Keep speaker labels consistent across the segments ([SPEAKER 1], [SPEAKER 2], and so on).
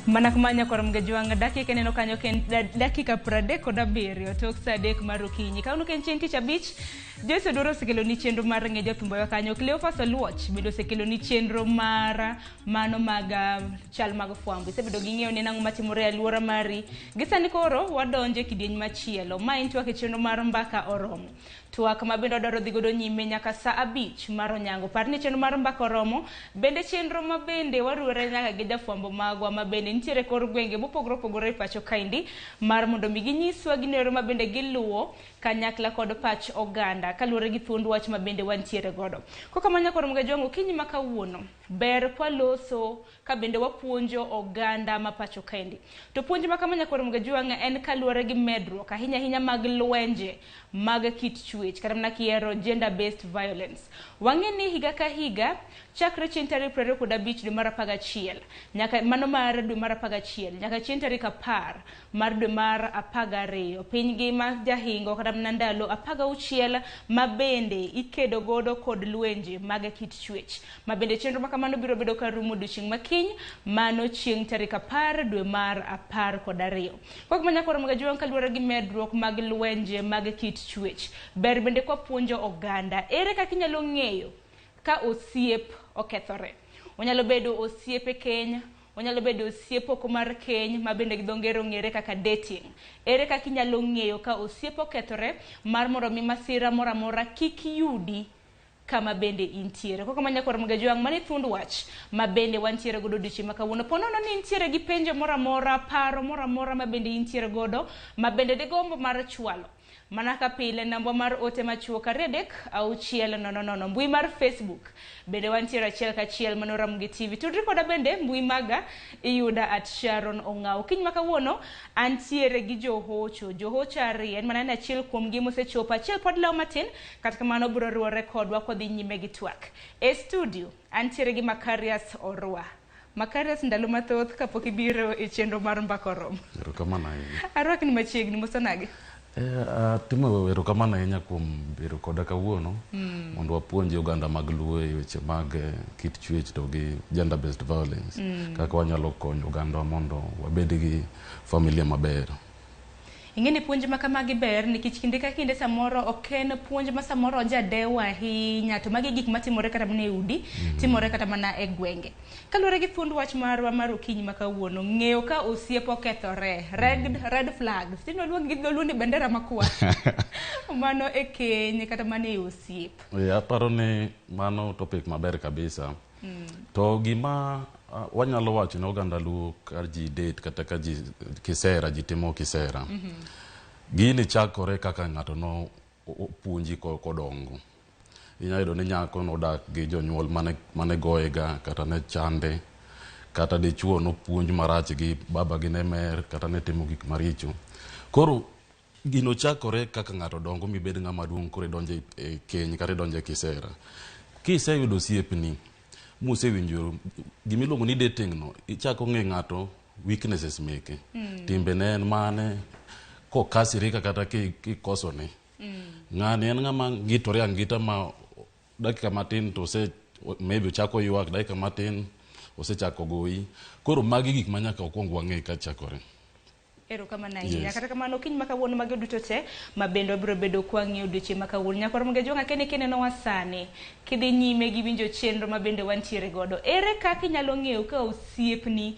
[SPEAKER 1] Mana kuma nyakwar Mgajwang' dakika ineno kanyo ken dakika 37 tok saa 3 mar okinyi. Kawuono ka en chieng' tich abich, Joyce Odoro osekeloni chenro mar ng'e jothumbe kanyo. Cleophas Oluoch bende osekeloni chenro mar mano mag chal mag fwambo. Isebedo gi ng'eyo ni nang'o matimore e alwora mari. Gi sani koro wadonjo e kidieny machielo. Ma en twak e chenro mar Mbaka Oromo. Twak ma bende wadwaro dhi godo nyime nyaka saa 5 mar onyango. Par ni chenro mar Mbaka Oromo bende chenro ma bende waruwore nyaka gi jafwambo magwa ma bende nitiere kor gwenge mopogore opogore e pacho kaendi mar mondo mi ginyiswa gino ma bende giluwo kanyakla kod pach oganda kaluwore gi thuond wach ma bende wantiere godo. Kokamano nyakwar Mgajwang' okinyi ma kawuono ber kwaloso ka bende wapuonjo oganda ma pacho kaendi. To puonj ma kama nyakwar Mgajwang' en kaluwore gi medruok ahinya ahinya mag lwenje mag kit chwech kata mana kiero gender based violence. Wang'e ni higa ka higa chakre chieng' tarik 25 dwe mar 11 nyaka mano mar dwe mar 11 nyaka chieng' tarik 10 mar dwe mar 12 piny ngima jahingo kata mana ndalo 16 ma bende ikedo godo kod lwenje mag kit chwech. Ma bende chenro ma kamano biro bedo ka rumo odiochieng' ma kiny mano chieng' tarik 10 dwe mar 12. Kok ma nyakwar Mgajwang' kaluwore gi medruok mag lwenje mag kit chwech. Ber bende kwa puonjo oganda ere kaka inyalo ng'eyo ka osiep okethore. Onyalo bedo osiep e keny, onyalo bedo osiep oko mar keny ma bende gi dho ngere ong'ere kaka dating. Ere kaka inyalo ng'eyo ka osiep okethore mar mondo mi masira moro amora kik yudi kama bende intiere. Koko ma nyakwar Mgajwang' mano e thuond wach ma bende wantiere godo odiochieng' ma kawuono. Po nono ni intiere gi penjo moro amora, paro moro amora ma bende intiere godo ma bende digombo mar chwalo. Mana ka pile nambwa mar ote machuok 2 3 6 0 0 mbui mar Facebook bende wantiere achiel kachiel mano Ramogi TV. Tudri koda bende mbui maga iyuda at Sharon Ong'awo. Kiny ma kawuono antiere gi johocho. Johocho ariyo en mana ni achiel kuomgi mosechopo, achiel pod lewo matin kata kamano biro riwore kodwa kodhi nyime gi twak. E studio antiere gi Makarius Orwa. Makarius ndalo mathoth kapok ibiro e chenro mar Mbaka Oromo.
[SPEAKER 2] Erokamano ahinya.
[SPEAKER 1] Arwakni machiegni mosanage.
[SPEAKER 2] Atimo erokamano ahinya kuom bedo koda kawuono mondo wapuonj oganda mag Luo e weche mag kit chwech to gi gender based violence kaka wanyalo konyo oganda mondo wabed gi familia maber.
[SPEAKER 1] Ing'e ni puonj ma kamagi ber nikech kinde ka kinde samoro ok en puonj ma samoro jadewo ahinya to magi gik matimore kata mana e udi, timore kata mana e gwenge. Kaluwore gi thuond wach marwa mar okinyi ma kawuono, ng'eyo ka osiep okethore, red flags, tinde waluong gi dholuo ni bendera makwar. Mano e keny kata mana e osiep.
[SPEAKER 2] Aparo ni mano topic maber kabisa. To gima wanyalo wacho ne oganda Luo ka ji date kata ka ji kisera, ji timo kisera. Gini chakore kaka ng'ato no opuonji kodongo. Inyalo yudo ni nyako nodak gi jonyuol mane goye ga kata ne chande kata dichuo nopuonj marach gi baba gi ne mer kata ne timo gik maricho. Koro gino chakore kaka ng'ato dongo mibed ng'ama duong' koro idonjo e keny kata idonjo e kisera. Kiseyudo osiepni musewinjo gimiluongo ni dating no, ichako ng'e ng'ato weaknesses meke. Timbene en mane, kokasirika kata kikosone. Ng'ani en ng'ama ngitore angita ma dakika matin to ose maybe ochako ywak, dakika matin osechako goyi. Koro magi gik ma nyaka wakwong wang'e kachakore.
[SPEAKER 1] Erokamano ahinya.
[SPEAKER 2] Yes.
[SPEAKER 1] Kata kamano okinyi ma kawuono mago duto te ma bende wabiro bedo kwang'iyo odiochieng' ma kawuono. Nyakwar Mgajwang' akia ni kinenowa sani kidhi nyime gi winjo chenro ma bende wantiere godo. Ere kaka inyalo ng'eyo ka osiepni,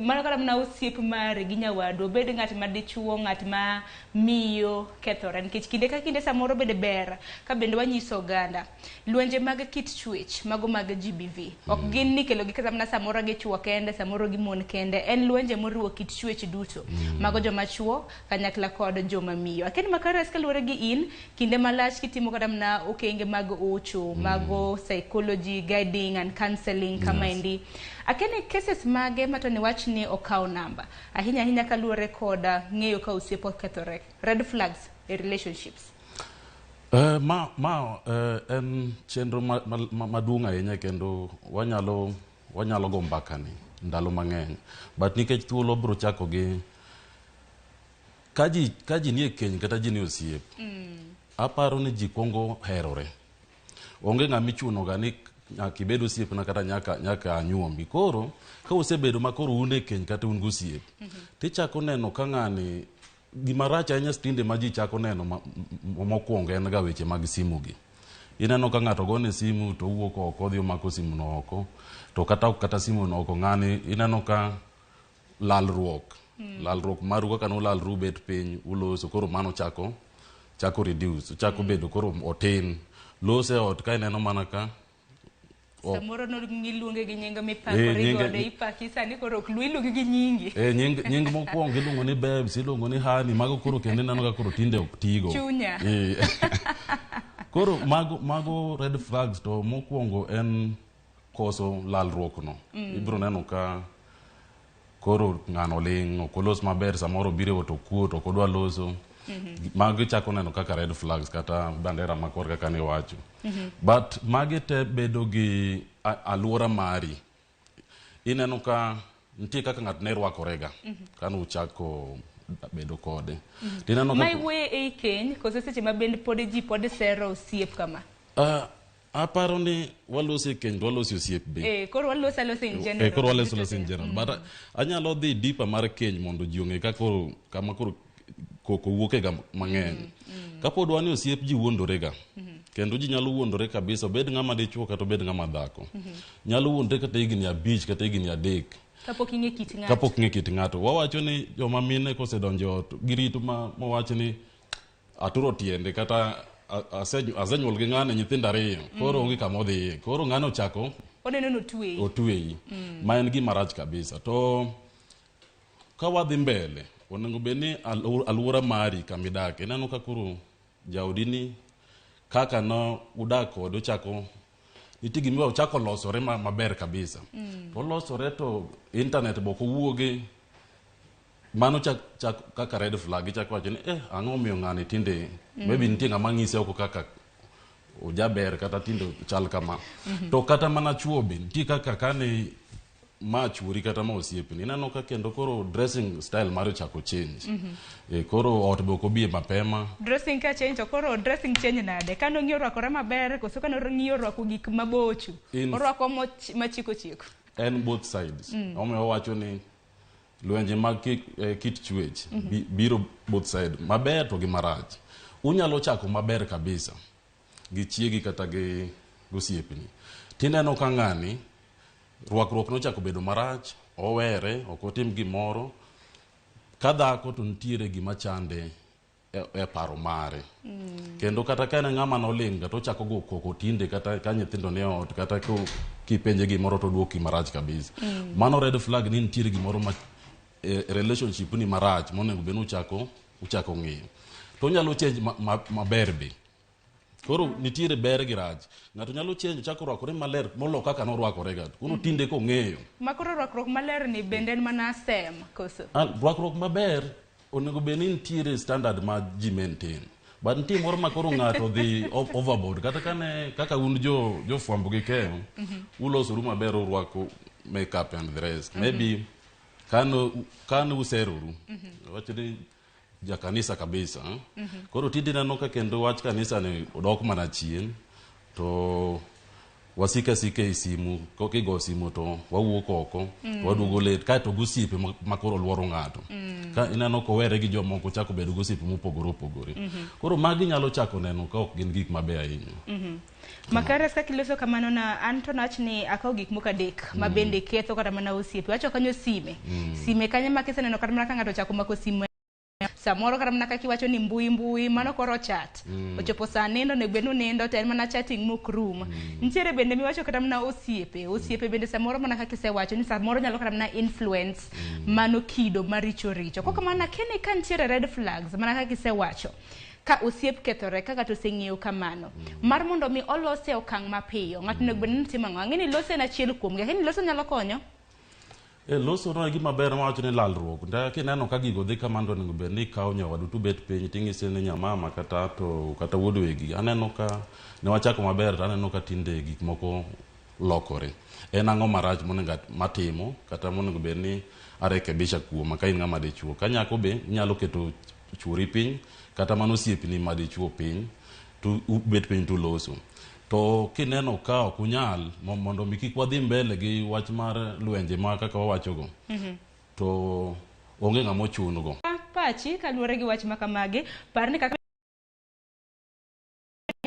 [SPEAKER 1] mano kata mana osiep mari gi nyawadu, obed ng'at ma dichuo, ng'at ma miyo kethore. Nikech kinde ka kinde samoro bende ber ka bende wanyiso oganda lwenje mag kit chwech mago mag GBV. Ok gin ni kelo gi kata mana samoro gi chuo kende, samoro gi mon kende. En lwenje moriwo kit chwech duto. Mago joma chuo kanyakla kod joma miyo. Akia ni Makarius kaluwore gi in, kinde malach kitimo kata mana okenge mag ocho, mago psychology, guiding and counseling kama endi. Akia ni cases mage ma to ni wach ni okawo namba. Ahinya ahinya kaluwore kod ng'eyo ka osiep okethore. Red flags e relationships.
[SPEAKER 2] Ma en chenro maduong' ahinya kendo wanyalo go mbakani ndalo mang'eny. But nikech thuolo biro chako gi Ka ji nie keny kata ji nie osiep, aparo ni ji kuongo herore. Onge ng'ama ichuno ga ni nyaka ibed osiepna kata nyaka anyuomi. Koro ka usebedo ma koro un e keny kata un gosiep, tichako neno ka ng'ani gima rach ahinya tinde ma ji chako neno mokwongo en ga weche mag simu gi. Ineno ka ng'ato gone simu to owuok oko, odhi omako simu no oko, to kata ok kata simu no oko, ng'ani ineno ka lalruok maru kaka nulalru bet piny uloso. Koro mano chako reduce, chako bedo koro otin loso e ot ka ineno mana ka
[SPEAKER 1] Samoro iluonge gi nying mipakori godo, ipaki, sani koro ok iluongi gi nyingi.
[SPEAKER 2] E, nying mokwongo iluongo ni babes, iluongo ni honey, mago koro kendo ineno ka koro tinde ok tigo.
[SPEAKER 1] Chunya.
[SPEAKER 2] Koro mago red flags. To mokwongo en koso lalruok no. Ibiro neno ka koro ng'ano ling', ok olos maber, samoro obiro e ot okuot, ok odwa loso. Magi chako neno kaka red flags kata bandera makwar kaka niwacho. But magi te bedo gi aluora mari. Ineno ka nitie kaka ng'ato ne rwakorega kane uchako bedo kode. Tineno
[SPEAKER 1] Ma iwuoye ei keny koso seche ma bende pod ji pod sero osiep kama?
[SPEAKER 2] Aparo ni waloso e keny to waloso e osiep be.
[SPEAKER 1] Koro waloso alosa in general.
[SPEAKER 2] Koro waloso alosa in general. But anyalo dhi deeper mar keny mondo ji ong'e ka koro kama koro koko wuoke ga mang'eny. Kapod wan e osiep, ji wuondore ga. Kendo ji nyalo wuondore kabisa, obed ng'ama dichuo kata obed ng'ama dhako. Nyalo wuondore kata higni 5 kata higni 3.
[SPEAKER 1] Kapok ing'e kit ng'ato.
[SPEAKER 2] Kapok ng'e kit ng'ato. Wawacho ni joma mine kosedonjo e ot, girito ma mowach ni aturo tiende kata asenyuol gi ng'ane nyithindo ariyo. Koro onge kama odhiye. Koro ng'ano ochako
[SPEAKER 1] oneno notweyi.
[SPEAKER 2] Otweyi. Ma en gima rach kabisa. To ka wadhi mbele, onego bed ni aluora mari kamidake, ineno ka koro jaodi ni kaka no udak kode ochako nitie gima ochako losore maber kabisa. To olosore to internet be ok owuoge. Mano chak kaka red flag, ichako wacho ni ang'o momiyo ng'ani tinde maybe nitie ng'ama ng'ise oko kaka ojaber kata tinde chal kama. To kata mana chuo be nitie kaka kane ma chuori kata ma osiepni, ineno ka kendo koro dressing style mare ochako change. Koro ot be ok obie mapema.
[SPEAKER 1] Dressing ka change, to koro dressing change nade? Kane ong'iyo rwakore maber koso kane ong'iyo rwako gik mabocho? Orwako machiko chiko.
[SPEAKER 2] En both sides. Omiyo wawacho ni lwenje mag kit chwech biro both side, maber to gi marach. Unyalo chako maber kabisa gi chiegi kata gi osiepni, tineno ka ng'ani rwakruok nochako bedo marach, owere, ok otim gimoro. Ka dhako to nitiere gima chande e paro mare. Kendo kata ka en ng'ama noling' ga to ochako go koko tinde, kata ka nyithindo nie ot, kata kipenje gimoro to oduoki marach kabisa. Mano red flag ni nitiere gimoro ma relationship ni marach monego bed ni uchako ng'iyo. To onyalo change maber be. Koro nitiere ber gi rach. Ng'ato nyalo change, chako rwakore maler molo kaka norwakore ga. Koro tinde kong'eyo.
[SPEAKER 1] Ma koro rwakruok maler ni bende en mana sem koso?
[SPEAKER 2] Ah, rwakruok maber onego bed ni nitiere standard ma ji maintain. But nitie moro ma koro ng'ato dhi overboard, kata kane kaka un jo jofwambo gi keyo ulosoru maber, urwako makeup and the rest. Maybe kane useroru, wacho ni jakanisa kabisa, eh? Koro tinde ineno ka kendo wach kanisa ni odok mana chien, to wasika sika e simu, kigo simu to wawuok oko to waduogo late, kaeto gosiepe ma koro luoro ng'ato ka ineno kowere gi jomoko, chako bedo gosiepe mopogore opogore. Koro magi nyalo chako neno ka ok gin gik mabeyo ahinya.
[SPEAKER 1] Makares, kaka iloso kamano na an to nawach ni akawo gik moko adek ma bende ketho kata mana osiepe. Wacho kanyo sime. Sime kanyo ma kiseneno kata mana ka ng'ato ochako mako simu samoro, kata mana kaka iwacho ni mbui mbui, mano koro chat. Ochopo saa nindo, onego bed ni unindo to en mana chatting mok rum. Nitiere bende miwacho kata mana osiepe. Osiepe bende samoro, mana kaka isewacho ni samoro nyalo kata mana influence mano kido maricho richo. Kok kamano akia ni ka nitiere red flags mana kaka isewacho ka osiep kethore ka ng'ato oseng'eyo kamano mar mondo mi olose e okang' mapiyo, ng'ato onego bed ni timo ang'o? Ang'e ni loso en achiel kuomgi. Ang'e ni loso nyalo konyo.
[SPEAKER 2] Loso no e gima ber mawacho ni lalruok. Nda kineno ka gigo dhi kamano, to onego bed ni ikawo nyawadu to ubet piny ting'ise ni nyamama kata to kata wuod wegi. Aneno ka ne wachako maber to aneno ka tinde gik moko lokore. En ang'o marach monego matimo kata monego bed ni arekebisha kuoma ka in ng'ama dichuo. Ka nyako be inyalo keto chuori piny kata mana osiepni ma dichuo piny to ubet piny tuloso. To kineno ka ok unyal mondo mi kik wadhi mbele gi wach mar lwenje ma kaka wawachogo, to onge ng'ama ochun go.
[SPEAKER 1] Pachi kaluwore gi wach ma kamagi, par ni kaka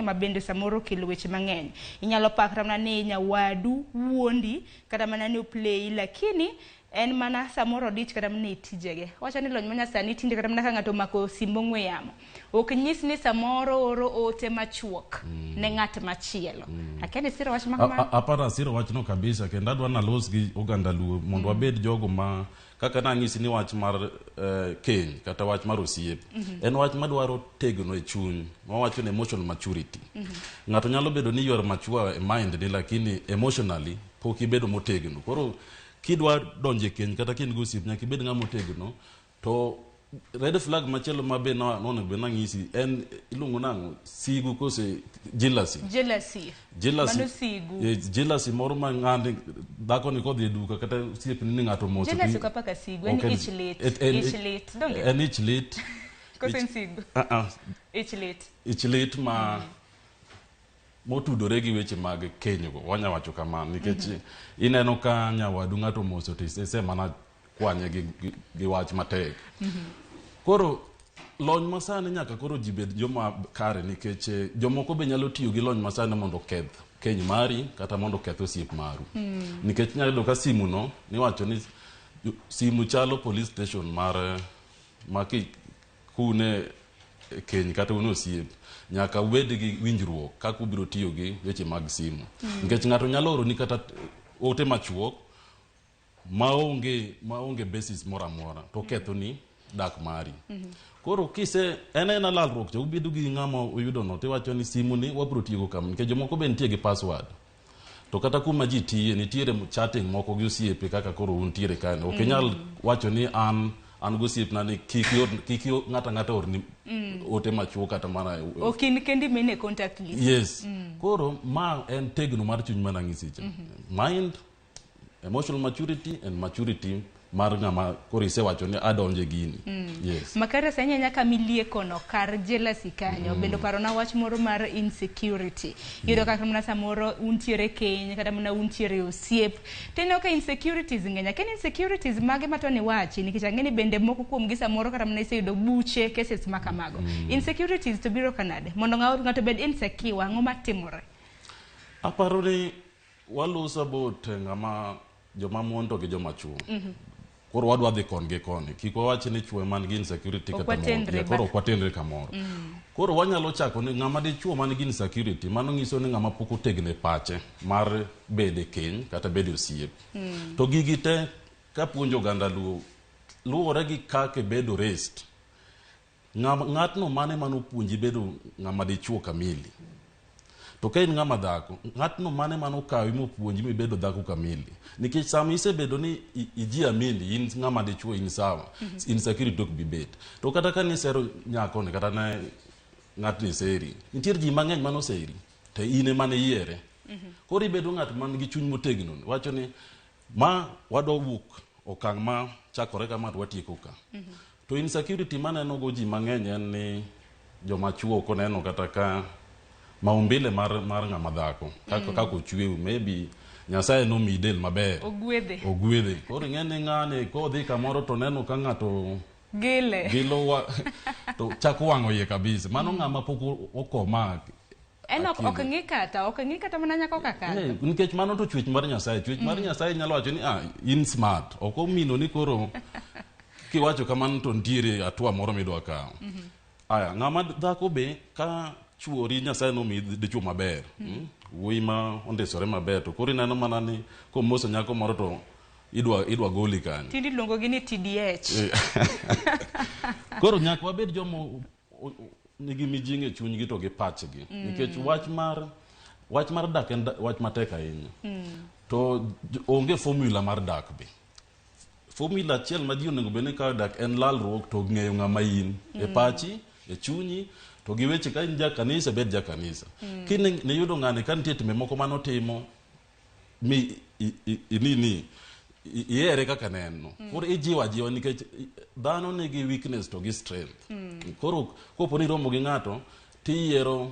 [SPEAKER 1] ma bende samoro kelo weche mang'eny. Inyalo pakra mana ni nyawadu wuondi kata mana ni oplay, lakini en mana samoro odich kata mana e tijege. Wacho ni lony manyasani tinde kata mana ka ng'ato omako simb ong'we yamo, ok nyis ni samoro oro ote machuok ne ng'at machielo. Akia ni isiro wach ma kamano?
[SPEAKER 2] Aparo asiro wachno kabisa kendo adwa nalos gi oganda Luo mondo wabed jogo ma kaka nang'isi ni wach mar keny kata wach mar osiep en wach madwaro tegno e chuny mawacho ni emotional maturity. Ng'ato nyalo bedo ni you are mature e mind ni lakini emotionally pok ibedo motegno. Koro kidwa donjo e keny kata ka in gi osiep nyaka ibed ng'ama otegno. To red flag machielo ma be nonego bed nang'isi en iluongo nang'o sigu kose jealousy.
[SPEAKER 1] Jealousy.
[SPEAKER 2] Jealousy.
[SPEAKER 1] Mano sigu.
[SPEAKER 2] Jealousy moro ma ng'ani dhako ni kodhi e duka kata osiepni ni ng'ato omoso.
[SPEAKER 1] Jealousy ok apaka sigu, en ich lit. Ich lit. Donge?
[SPEAKER 2] En ich lit.
[SPEAKER 1] Kose en sigu? Ich lit.
[SPEAKER 2] Ich lit ma motudore gi weche mag kenygo, wanya wacho kamano nikech ineno ka nyawadu ng'ato omoso to ise mana kwanye gi wach matek. Koro lony masani nyaka koro ji bed joma kare nikech jomoko be nyalo tiyo gi lony masani mondo oketh keny mari kata mondo oketh osiep maru. Nikech inyalo yudo ka simu no niwacho ni simu chalo police station mar ma kune keny kata une osiep nyaka ubed gi winjruok kaka ubiro tiyo gi weche mag simu. Nikech ng'ato nyalo oroni kata ote machuok maonge basis moro amora to ketho ni dak mari. Koro kise en aena lalruok cha ubedo gi ng'ama uyudo no tiwacho ni simu ni wabiro tiyogo kama nikech jomoko be nitie gi password. To kata kuma ji tiye nitiere chatting moko gi osiepe kaka koro untiere kae. Ok inyal wacho ni an gosiepna ni kik ng'ato ang'ata orni ote machuok kata mana
[SPEAKER 1] ok in kendi mine contact list.
[SPEAKER 2] Yes. Koro ma en tegno mar chuny mana ng'isi cha. Mind, emotional maturity and maturity mar ng'ama koro isewacho ni adonje gini. Yes.
[SPEAKER 1] Makare sanya nyaka milieko no kar jealousy kanyo. Bende parona wach moro mar insecurity. Yudo kaka mana samoro untiere keny kata mana untiere osiep. Tineno ka insecurities ng'eny. Akia ni insecurities mage ma to ni wachi nikech ang'e ni bende moko kuom gi samoro kata mana iseyudo buche cases ma kamago. Insecurities to biro kanade? Mondo ng'ato bed insecure, ang'o matimore?
[SPEAKER 2] Aparo ni waloso about ng'ama joma mon to gi joma chuo. Koro wadwa dhi kon gi koni. Kik wawach ni chuo man gi insecurity kata mon. Koro ok watenre kamoro. Koro wanyalo chako ni ng'ama dichuo man gi insecurity mano nyiso ni ng'ama pok otegno e pache mar bedo e keny kata bedo osiep. To gigi te ka puonjo oganda Luo luwore gi kaka ibedo raised. Ng'atno mane manopuonji bedo ng'ama dichuo kamili. To ka in ng'ama dhako, ng'atno mane manokawi mopuonji mibedo dhako kamili. Nikech sama isebedo ni ijiamini, in ng'ama dichuo, in sawa, insecurity ok bi bet. To kata ka nisero nyakoni, kata ne ng'atni seri, nitiere ji mang'eny manoseri, to in ema ne iyiere. Koro ibedo ng'at man gi chuny motegno, wacho ni ma wadwa wuok okang' ma chakore kama to watieko ka. To insecurity maneno go ji mang'eny en ni joma chuo ok oneno kata ka maumbile mar ng'ama dhako kaka ochweyo, maybe Nyasaye nomiyi del maber,
[SPEAKER 1] ogwedhe.
[SPEAKER 2] Koro ing'e ni ng'ani kodhi kamoro to neno ka ng'ato
[SPEAKER 1] gile
[SPEAKER 2] gilo to chako wang'o iye kabisa. Mano ng'ama pok okoma.
[SPEAKER 1] En ok ng'i kata mana nyako kaka.
[SPEAKER 2] Nikech mano to chwech mar Nyasaye. Chwech mar Nyasaye nyalo wacho ni in smart. Ok omino ni koro kiwacho kamano to nitiere hatua moro midwa kawo. Aya, ng'ama dhako be ka chuori Nyasaye nomiyi dichuo maber, wuoyi ma ondisore maber, to koro ineno mana ni komoso nyako moro to idwa goli kanyo.
[SPEAKER 1] Tinde iluongo gi ni TDH.
[SPEAKER 2] Koro nyaka wabed joma nigi mijing'o e chunygi to gi pachgi. Nikech wach mar dak en wach matek ahinya. To onge formula mar dak be. Formula achiel ma ji onego bed ni kawo dak en lalruok to ng'eyo ng'ama in e pachi, e chunyi, to gi weche ka in ja kanisa bed ja kanisa. Kiniyudo ng'ani ka nitie timbe moko manotimo mi inini Ihere kaka neno. Koro ijiwo ajiwa nikech dhano nigi weakness to gi strength. Koro kopo ni iromo gi ng'ato tiyiero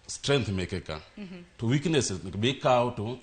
[SPEAKER 2] strength meke ka to weaknesses be ikawo to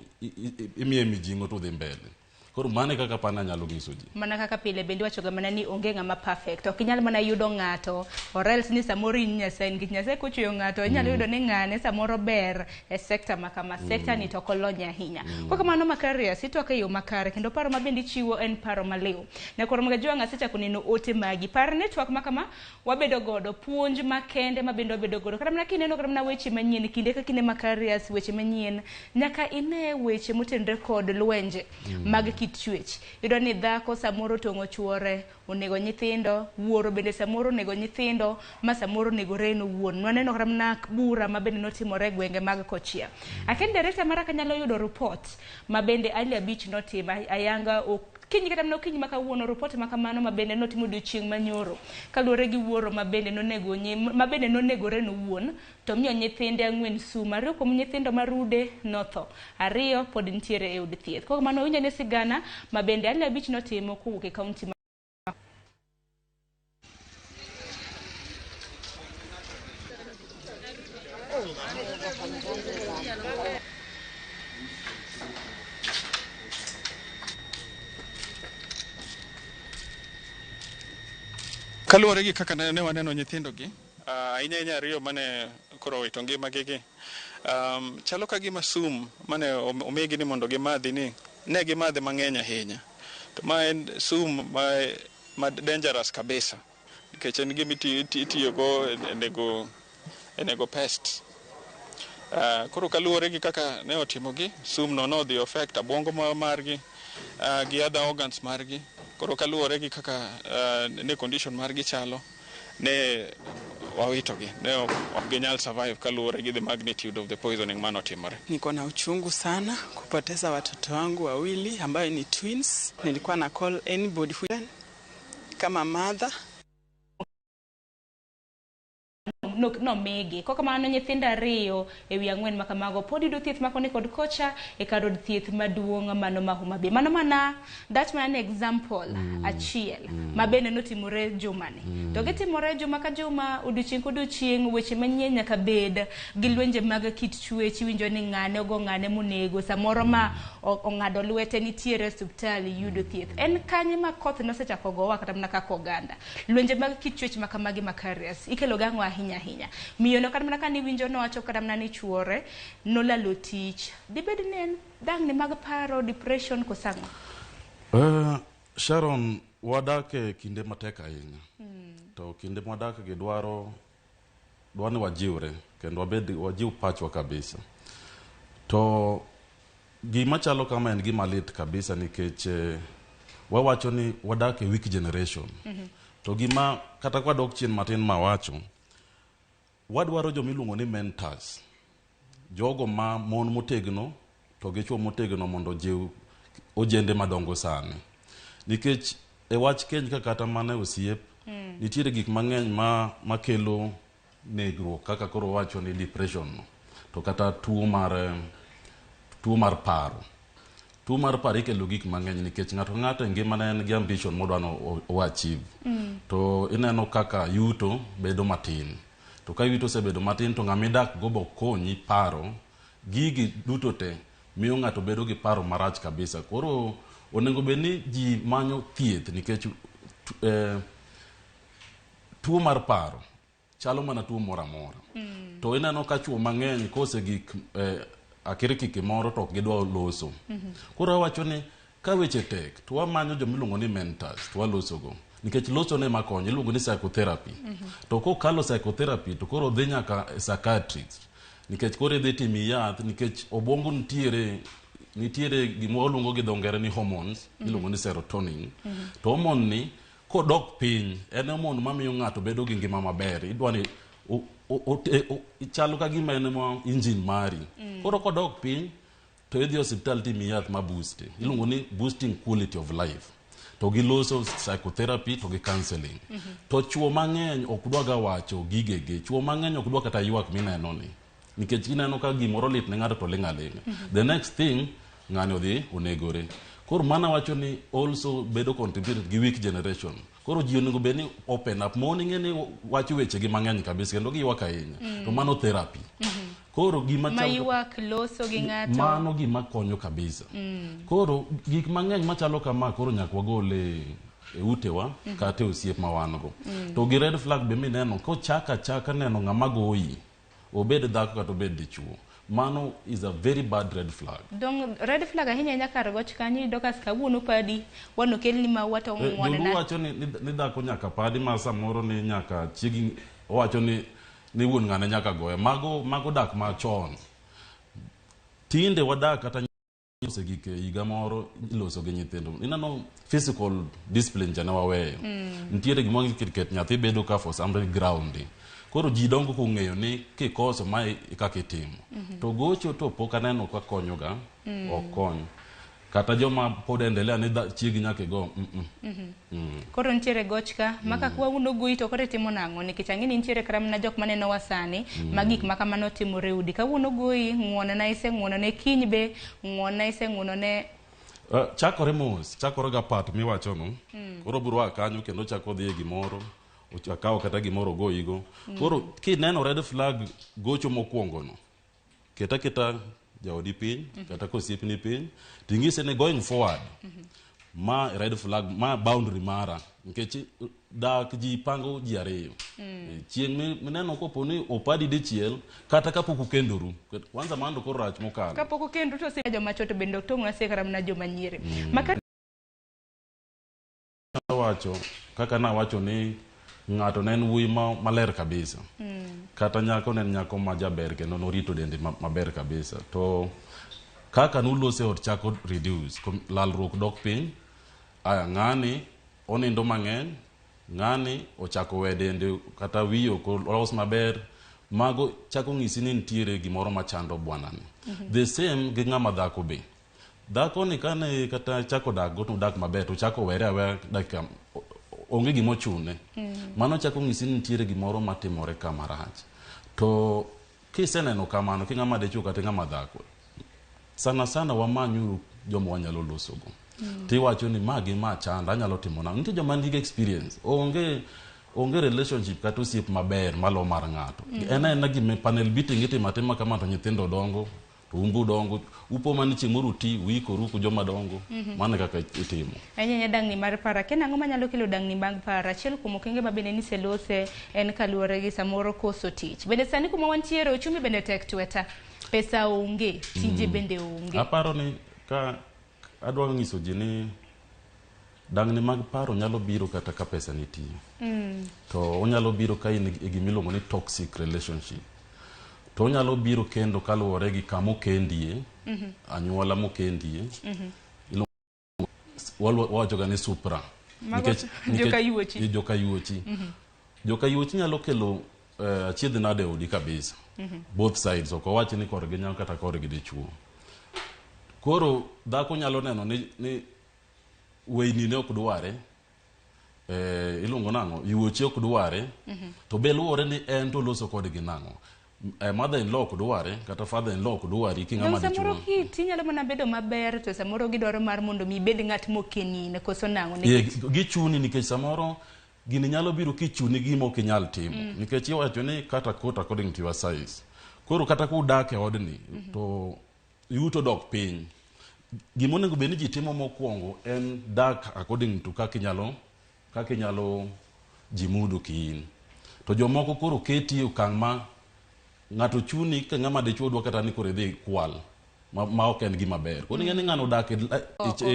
[SPEAKER 2] imiye mijing'o to dhi mbele. Koro mano e kaka pana anyalo nyiso ji.
[SPEAKER 1] Mana kaka pile bende iwachoga mana ni onge ng'ama perfect. Ok inyal mana yudo ng'ato or else ni samoro in Nyasaye nikech Nyasaye kochweyo ng'ato inyalo yudo ni ng'ane samoro ber e sector ma kama, sector ni to ok olony ahinya. Kok kamano Makarius, itwak e yo makare kendo paro ma bende ichiwo en paro maliw. Nyakwar Magajwang' asechako neno ote magi. Par ni twak ma kama wabedo godo, puonj makende ma bende wabedo godo. Kata mana kineno kata mana weche manyien kinde ka kinde Makarius, weche manyien nyaka ine weche motenore kod lwenje mag kit chwech. Iyudo ni dhako samoro otong'o chuore, onego nyithindo, wuoro bende samoro onego nyithindo, ma samoro onegore en owuon. Nwaneno kata mana bura ma bende notimore e gwenge mag Kochia. Akia director mara ka nyalo yudo report ma bende Ali Abich notimo ayanga kinyi kata mana okinyi ma kawuono, report ma kamano ma bende notimo odiochieng' manyoro kaluwore gi wuoro ma bende nonego ma bende nonegore en owuon to miyo nyithinde 4 sum. 2 kuom nyithindo marude notho, 2 pod nitiere e od thieth. Kok mano winjo ni sigana ma bende Ali Abich notimo kowuok e kaunti ma
[SPEAKER 3] Kaluwore gi kaka ne waneno nyithindogi, ahinya ahinya 2 mane koro owito ngimagi gi, chalo ka gima sum mane omigi ni mondo gimadhi ni ne gimadhe mang'eny ahinya. To ma en sum ma dangerous kabisa nikech en gima itiyogo e nego pest. Koro kaluwore gi kaka ne otimogi, sum no nodhi affect obwongo margi gi other organs margi. Koro kaluwore gi kaka ne condition margi chalo, ne wawitogi, ne ok ginyal survive kaluwore gi the magnitude of the poisoning manotimore.
[SPEAKER 4] Niko na uchungu sana kupoteza watoto wangu wawili ambayo ni twins. Nilikuwa na call anybody who kama mother.
[SPEAKER 1] Nomigi. Kok kamano nyithindo 2 ewi 4 ma kamago pod yudo thieth makoni kod kocha e kar od thieth maduong' mano ma Homa Bay. Mano mana that mana example achiel ma bende notimore jumani. To gitimore juma ka juma, odiochieng' ka odiochieng', weche manyien nyaka bed gi lwenje mag kit chwech. Iwinjo ni ng'ane ogo ng'ane monego, samoro ma ong'ado lwete nitiere e osiptal yudo thieth. En kanye ma koth nosechako gowa kata mana kaka oganda? Lwenje mag kit chwech ma kamagi Makarius ikelo gang'o ahinya ahinya? Miyo no kata mana kane iwinjo nowacho kata mana ni chuore nolalo tich. Dibed ni en dang'ni mag paro, depression koso ang'o?
[SPEAKER 2] Sharon, wadak e kinde matek ahinya. To kinde mwadak gi dwaro ni wajiwre kendo wajiw pachwa kabisa. To gima chalo kama en gima lit kabisa nikech wawacho ni wadak e weak generation. To gima kata kwadok chien matin mawacho, wadwaro joma iluongo ni mentors. Jogo ma mon motegno to gi chwo motegno mondo ojiw ojende madongo sani. Nikech e wach keny ka kata mana e osiep, nitiere gik mang'eny makelo negruok kaka koro wacho ni depression no, to kata tuo mar paro. Tuo mar paro ikelo gik mang'eny nikech ng'ato ka ng'ato e ngimane en gi ambition modwa ni o achieve. To ineno kaka yuto bedo matin. To ka yuto osebedo matin to ng'ama idak go bo konyi paro, gigi duto te miyo ng'ato bedo gi paro marach kabisa. Koro onego bed ni ji manyo thieth nikech tuo mar paro chalo mana tuo moro amora. To ineno ka chuo mang'eny kose gik akirikiki moro to ok gidwa loso. Koro awacho ni ka weche tek to wamanyo joma iluongo ni mentors to walosogo. Nikech loso ne makonyo iluongo ni psychotherapy. To kokalo psychotherapy to koro dhi nyaka psychiatrist. Nikech koro idhi timi yath nikech obwongo nitiere gima waluongo gi dho ngere ni hormones, iluongo ni serotonin. To hormone ni kodok piny en hormone mamiyo ng'ato bedo gi ngima maber. Idwa ni chalo ka gima en ma engine mari. Koro kodok piny to idhi osiptal timi yath ma boost. Iluongo ni boosting quality of life. To giloso psychotherapy to gi counseling. To chuo mang'eny ok dwaga wacho gigegi. Chuo mang'eny ok dwa kata ywak mineno ni. Nikech ineno ka gimoro lit ne ng'ato to ling' aling'a. The next thing, ng'ani odhi onegore. Koro mana wacho ni also bedo contributed gi weak generation. Koro ji onego bed ni open up. Mon ing'e ni wacho weche gi mang'eny kabisa kendo giywak ahinya. To mano therapy. Koro gima
[SPEAKER 1] ma
[SPEAKER 2] chal
[SPEAKER 1] ywak loso gi ng'ato
[SPEAKER 2] mano gima konyo kabisa. Koro gik mang'eny machalo kama koro nyaka wagol e utewa kata e osiep ma wan go. To gi red flag be mineno kochaka achaka neno ng'ama goyi, obed dhako kata obed dichuo, mano is a very bad red flag.
[SPEAKER 1] Dong red flag ahinya ahinya kar goch kanyo iyudo ka kawuono padi wan okelni maua to
[SPEAKER 2] Joluo
[SPEAKER 1] ng'wonena
[SPEAKER 2] wacho ni dhako nyaka padi ma samoro ni nyaka chiegi owacho ni wuon ng'ane nyaka goye. Mago dak machon. Tinde wadak kata osegik e higa moro iloso gi nyithindo. Ineno physical discipline cha ne waweyo. Nitiere gima ket nyathi bedo ka for some ground. Koro ji dongo kong'eyo ni kikoso mae e kaka itimo. To gocho to pok aneno ka konyoga, ok kony. Kata joma pod endelea ni chiegi nyaka igo.
[SPEAKER 1] Koro nitiere goch ka ma ka kawuono goyi to koro itimo nang'o nikech ang'e ni nitiere kata mana jok manenowa sani ma gik ma kamano timore e udi kawuono goyi ng'uonona iseng'uonone kiny be ng'uonna iseng'uonone
[SPEAKER 2] Chakore mos, chakore ga part miwacho no. Koro biro a kanyo kendo chako dhi e gimoro, akawo kata gimoro ogoyigo. Koro kineno red flag gocho mokwongo no, keta keta jaodi piny, kata kosiepni piny, ting'ise ni going forward, ma red flag, ma boundary mara, nikech dak ji pango ji ariyo. Chieng' mineno kopo ni opadi dichiel, kata kapok ukendoru, kwanza mano koro rach mokalo.
[SPEAKER 1] Kapok okendu to ose joma chwo to bende ok tong'na se kata mana joma nyiri maka
[SPEAKER 2] wacho kaka nawacho ni ng'ato ne en wuoyi maler kabisa. Kata nyako ne en nyako ma jaber kendo norito dende maber kabisa. To kaka nulose ot chako reduce, lalruok dok piny, aya ng'ani onindo mang'eny, ng'ani ochako we dende kata wiye ok olos maber, mago chako ng'isi ni nitiere gimoro machando bwanani. The same gi ng'ama dhako be. Dhako ni kane kata chako dak go to dak maber to chako were aweya dakika onge gima ochune. Mano chako ng'isi ni nitiere gimoro matimore ka marach. To kiseneno kamano ki ng'ama dichuo kata ng'ama dhako, sana sana wamanyuru joma wanyalo losogo. Tiwacho ni ma gi ma chanda anyalo timo nang'o. Nitie joma nigi experience. Onge relationship kata osiep maber malo mar ng'ato. En aena gima panel beating itimo atima kama to nyithindo dongo, to umbu dongo, upo mana chieng' moro uti, uikoru ku joma dongo. Mano e kaka itimo.
[SPEAKER 1] Ahinya ahinya dang'ni mar paro akia nang'o manyalo kelo dang'ni mag paro achiel kuom okenge ma bende niselose en kaluwore gi samoro koso tich bende sani kuma wantiere uchumi bende tek tweta pesa onge tije bende onge
[SPEAKER 2] Aparo ni ka adwa nyiso ji ni dang'ni mag paro nyalo biro kata ka pesa nitie. To onyalo biro ka in e gima iluongo ni toxic relationship. To onyalo biro kendo kaluwore gi kama okendie, anyuola mokendie. Wawacho ga ni supra.
[SPEAKER 1] Mago joka yuochi.
[SPEAKER 2] Joka yuochi. Joka yuochi nyalo kelo achiedh nade e odi kabisa. Both sides, ok owach ni korgi nyako kata korgi dichuo. Koro dhako nyalo neno ni weyni ne ok dware, iluongo nang'o, yuoche ok dware, to be luwore ni en to loso kodgi nang'o. Mother in law ok dware, kata father in law ok dwari ki ng'ama
[SPEAKER 1] Dong samoro
[SPEAKER 2] dichuo.
[SPEAKER 1] kiti nyalo mana bedo maber to samoro gidwaro mar mondo mi ibed ng'at mokenine koso nang'o
[SPEAKER 2] Ye,
[SPEAKER 1] nikech
[SPEAKER 2] gichuni nikech samoro gini nyalo biro kichuni gima ok inyal timo. Nikech iwacho ni cut a coat according to your size. Koro kata kudak e odni, to yuto dok piny. Gima onego bed ni ji timo mokwongo en dak according to kaka inyalo jimudo kiin. To jomoko koro keti e okang' ma ng'ato chuni ka ng'ama dichuo dwa kata ni koro idhi kwal ma ok en gima ber. Koro ing'e ni ng'ano odak e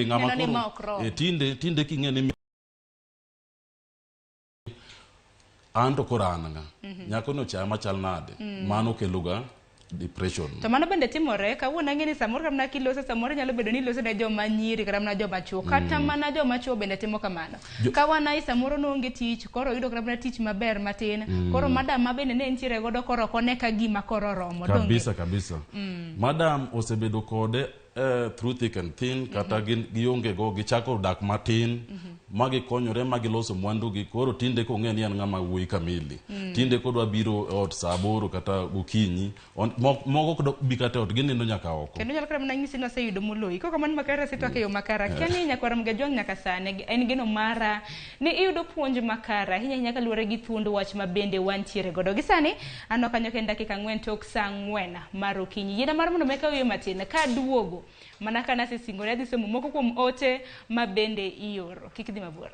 [SPEAKER 2] ng'ama
[SPEAKER 1] Neno ni
[SPEAKER 2] koro
[SPEAKER 1] ma ok rom.
[SPEAKER 2] Tinde king'e ni an to koro an ng'a. Nyako ni ochaya machal nade. Mano kelo ga depression.
[SPEAKER 1] To mano bende timore kawuono ang'e ni samoro kata mana kiloso samoro nyalo bedo ni iloso ne joma nyiri kata mana joma chuo kata mana joma chuo bende timo kamano. Ka wan samoro noonge tich koro oyudo kata mana tich maber matin koro madam ma bende ne nitiere godo koro ok one ka gima koro oromo donge?
[SPEAKER 2] Kabisa kabisa. Madam osebedo kode through thick and thin kata gin gionge go gichako dak matin ma gikonyore ma giloso mwandugi koro tinde kong'e ni en ng'ama wuoyi kamili tinde kodwa biro e ot saa aboro kata gokinyi moko ok bi kata e ot ginindo nyaka oko.
[SPEAKER 1] Kendo nyalo kata mana nyisi ni oseyudo moloyi. Kok kamano makare asetwak e yo makare. Akia ni nyakwar Mgajwang' nyaka sani en geno mara ni iyudo puonj makare ahinya ahinya kaluwore gi thuond wach ma bende wantiere godo. Gi sani aneno kanyo ka en dakika ang'wen tok saa ang'wen mar okinyi. Yiena mar mondo mi akaw yueyo matin ka aduogo mana ka nasesingori adhi somo moko kuom ote ma bende ioro. Kik idhi mabor.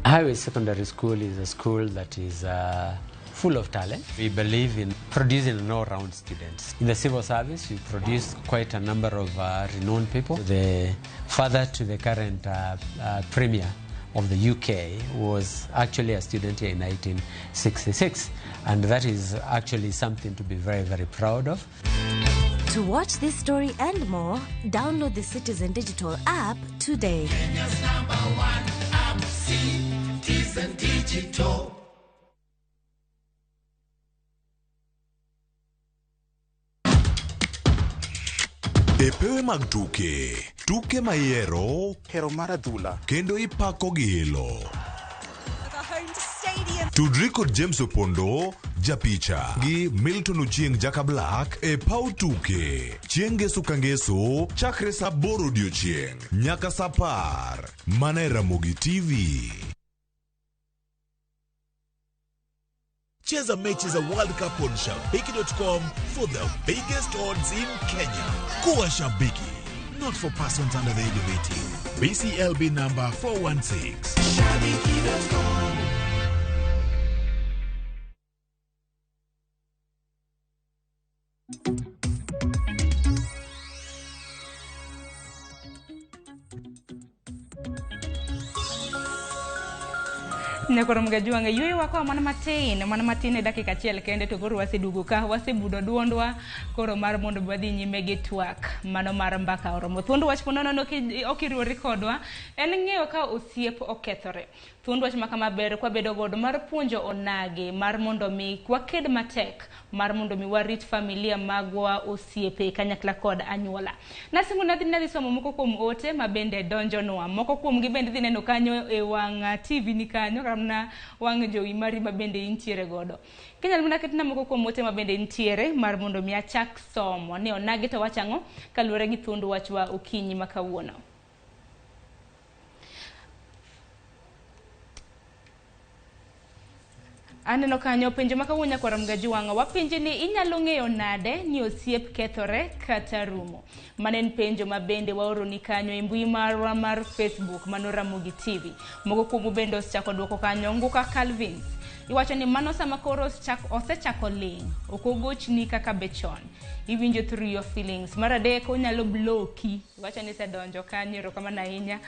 [SPEAKER 5] Highway Secondary School is a school that is full of talent. We believe in producing an all-round students. In the civil service, we produce quite a number of renowned people. The father to the current premier of the UK was actually a student here in 1966, and that is actually something to be very, very proud of.
[SPEAKER 6] To watch this story and more, download the Citizen Digital app today.
[SPEAKER 7] Kenya's number one app, Citizen Digital.
[SPEAKER 8] E pewe mag tuke, tuke ma ihero
[SPEAKER 9] hero mar adhula
[SPEAKER 8] kendo ipako gi ilo. Tudri kod James Opondo, japicha, gi Milton Ochieng Jaka Black e paw tuke. Chieng' ngeso ka ngeso, chakre saa aboro odiochieng' nyaka saa apar. Mana e Ramogi TV.
[SPEAKER 7] Cheza mechi za World Cup on Shabiki.com for the biggest odds in Kenya. Kuwa shabiki. Not for persons under the age of 18. BCLB number 416. Shabiki.com.
[SPEAKER 1] Nyakoro Mgajwang'a yueyo wa koa mana matin, mana matin e dakika achiel kende to koro waseduogo ka, wasebudo duondwa koro mar mondo wadhi nyime gi twak mano mar mbaka oromo. Thuond wach ponono ok iriwori kodwa en ng'eyo ka osiep okethore. Thuond wach ma kama ber kwabedo godo mar puonjo onagi mar mondo mi waked matek mar mondo mi warit familia magwa, osiepe kanyakla kod anyuola. Nasingo nadhi nadhi somo moko kuom ote ma bende donjonwa. Moko kuomgi bende idhi neno kanyo e wang' TV ni kanyo kata mana wang' jowi mari ma bende intiere godo. Kinyalo mana ketna moko kuom ote ma bende nitiere mar mondo mi achak somo ni onagi to wacho ang'o kaluwore gi thuond wachwa okinyi ma kawuono. Aneno kanyo penjo ma kawuono nyakwar Mgajwang'a wapenje ni inyalo ng'eyo nade ni osiep kethore kata rumo. Mano en penjo ma bende waoroni kanyo e mbui marwa mar Facebook mano Ramogi TV. Moko kuomu bende osechako duoko kanyo. Nguka Calvins iwacho ni mano sama koro osechako ling', ok ogochni kaka be chon. Iwinjo through your feelings. Mar adek onyalo bloki. Iwacho ni isedonjo kanyo, erokamano ahinya.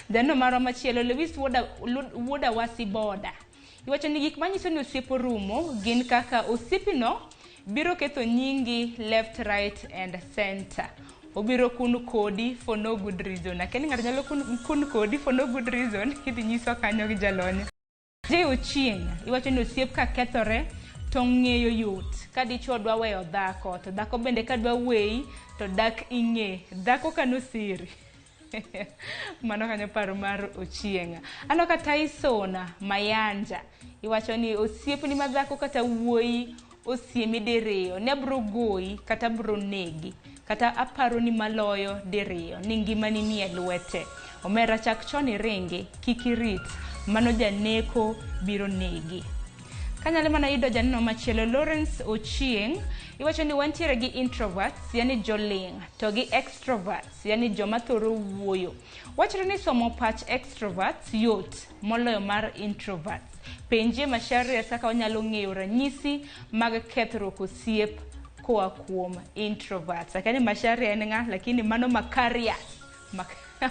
[SPEAKER 1] Janeno marwa machielo Lewis Wuoda Wasi Boda. Iwacho ni gik manyiso ni osiep orumo gin kaka osiepino biro ketho nyingi left, right and center. Obiro kun kodi for no good reason. Akia ni ng'ato nyalo kun kodi for no good reason, idhi nyiswa kanyo gi jalony. J Ochieng, iwacho ni osiep ka kethore to ng'eyo yot. Ka dichuo dwa weyo dhako, to dhako bende ka dwa weyi to dak ing'e. Dhako kano siri. Mano kanyo paro mar Ochieng. Aneno ka Tyson Mayanja iwacho ni osiepni ma dhako kata wuoyi osiemi diriyo ni abro goyi kata abro negi kata aparo ni maloyo diriyo ni ngimani nie lwete. Omera chak chon iringi, kik irit, mano janeko biro negi. Kanyalo mana yudo janeno machielo Lawrence Ochieng iwacho ni wantiere gi introverts, yani joling', to gi extroverts, yani joma thoro wuoyo. Wachore ni somo pach extroverts yot moloyo mar introverts. Penjie Macharia kaka onyalo ng'eyo ranyisi mag kethruok osiep koa kuom introverts. Akia ni Macharia en ng'a, lakini mano Makarias.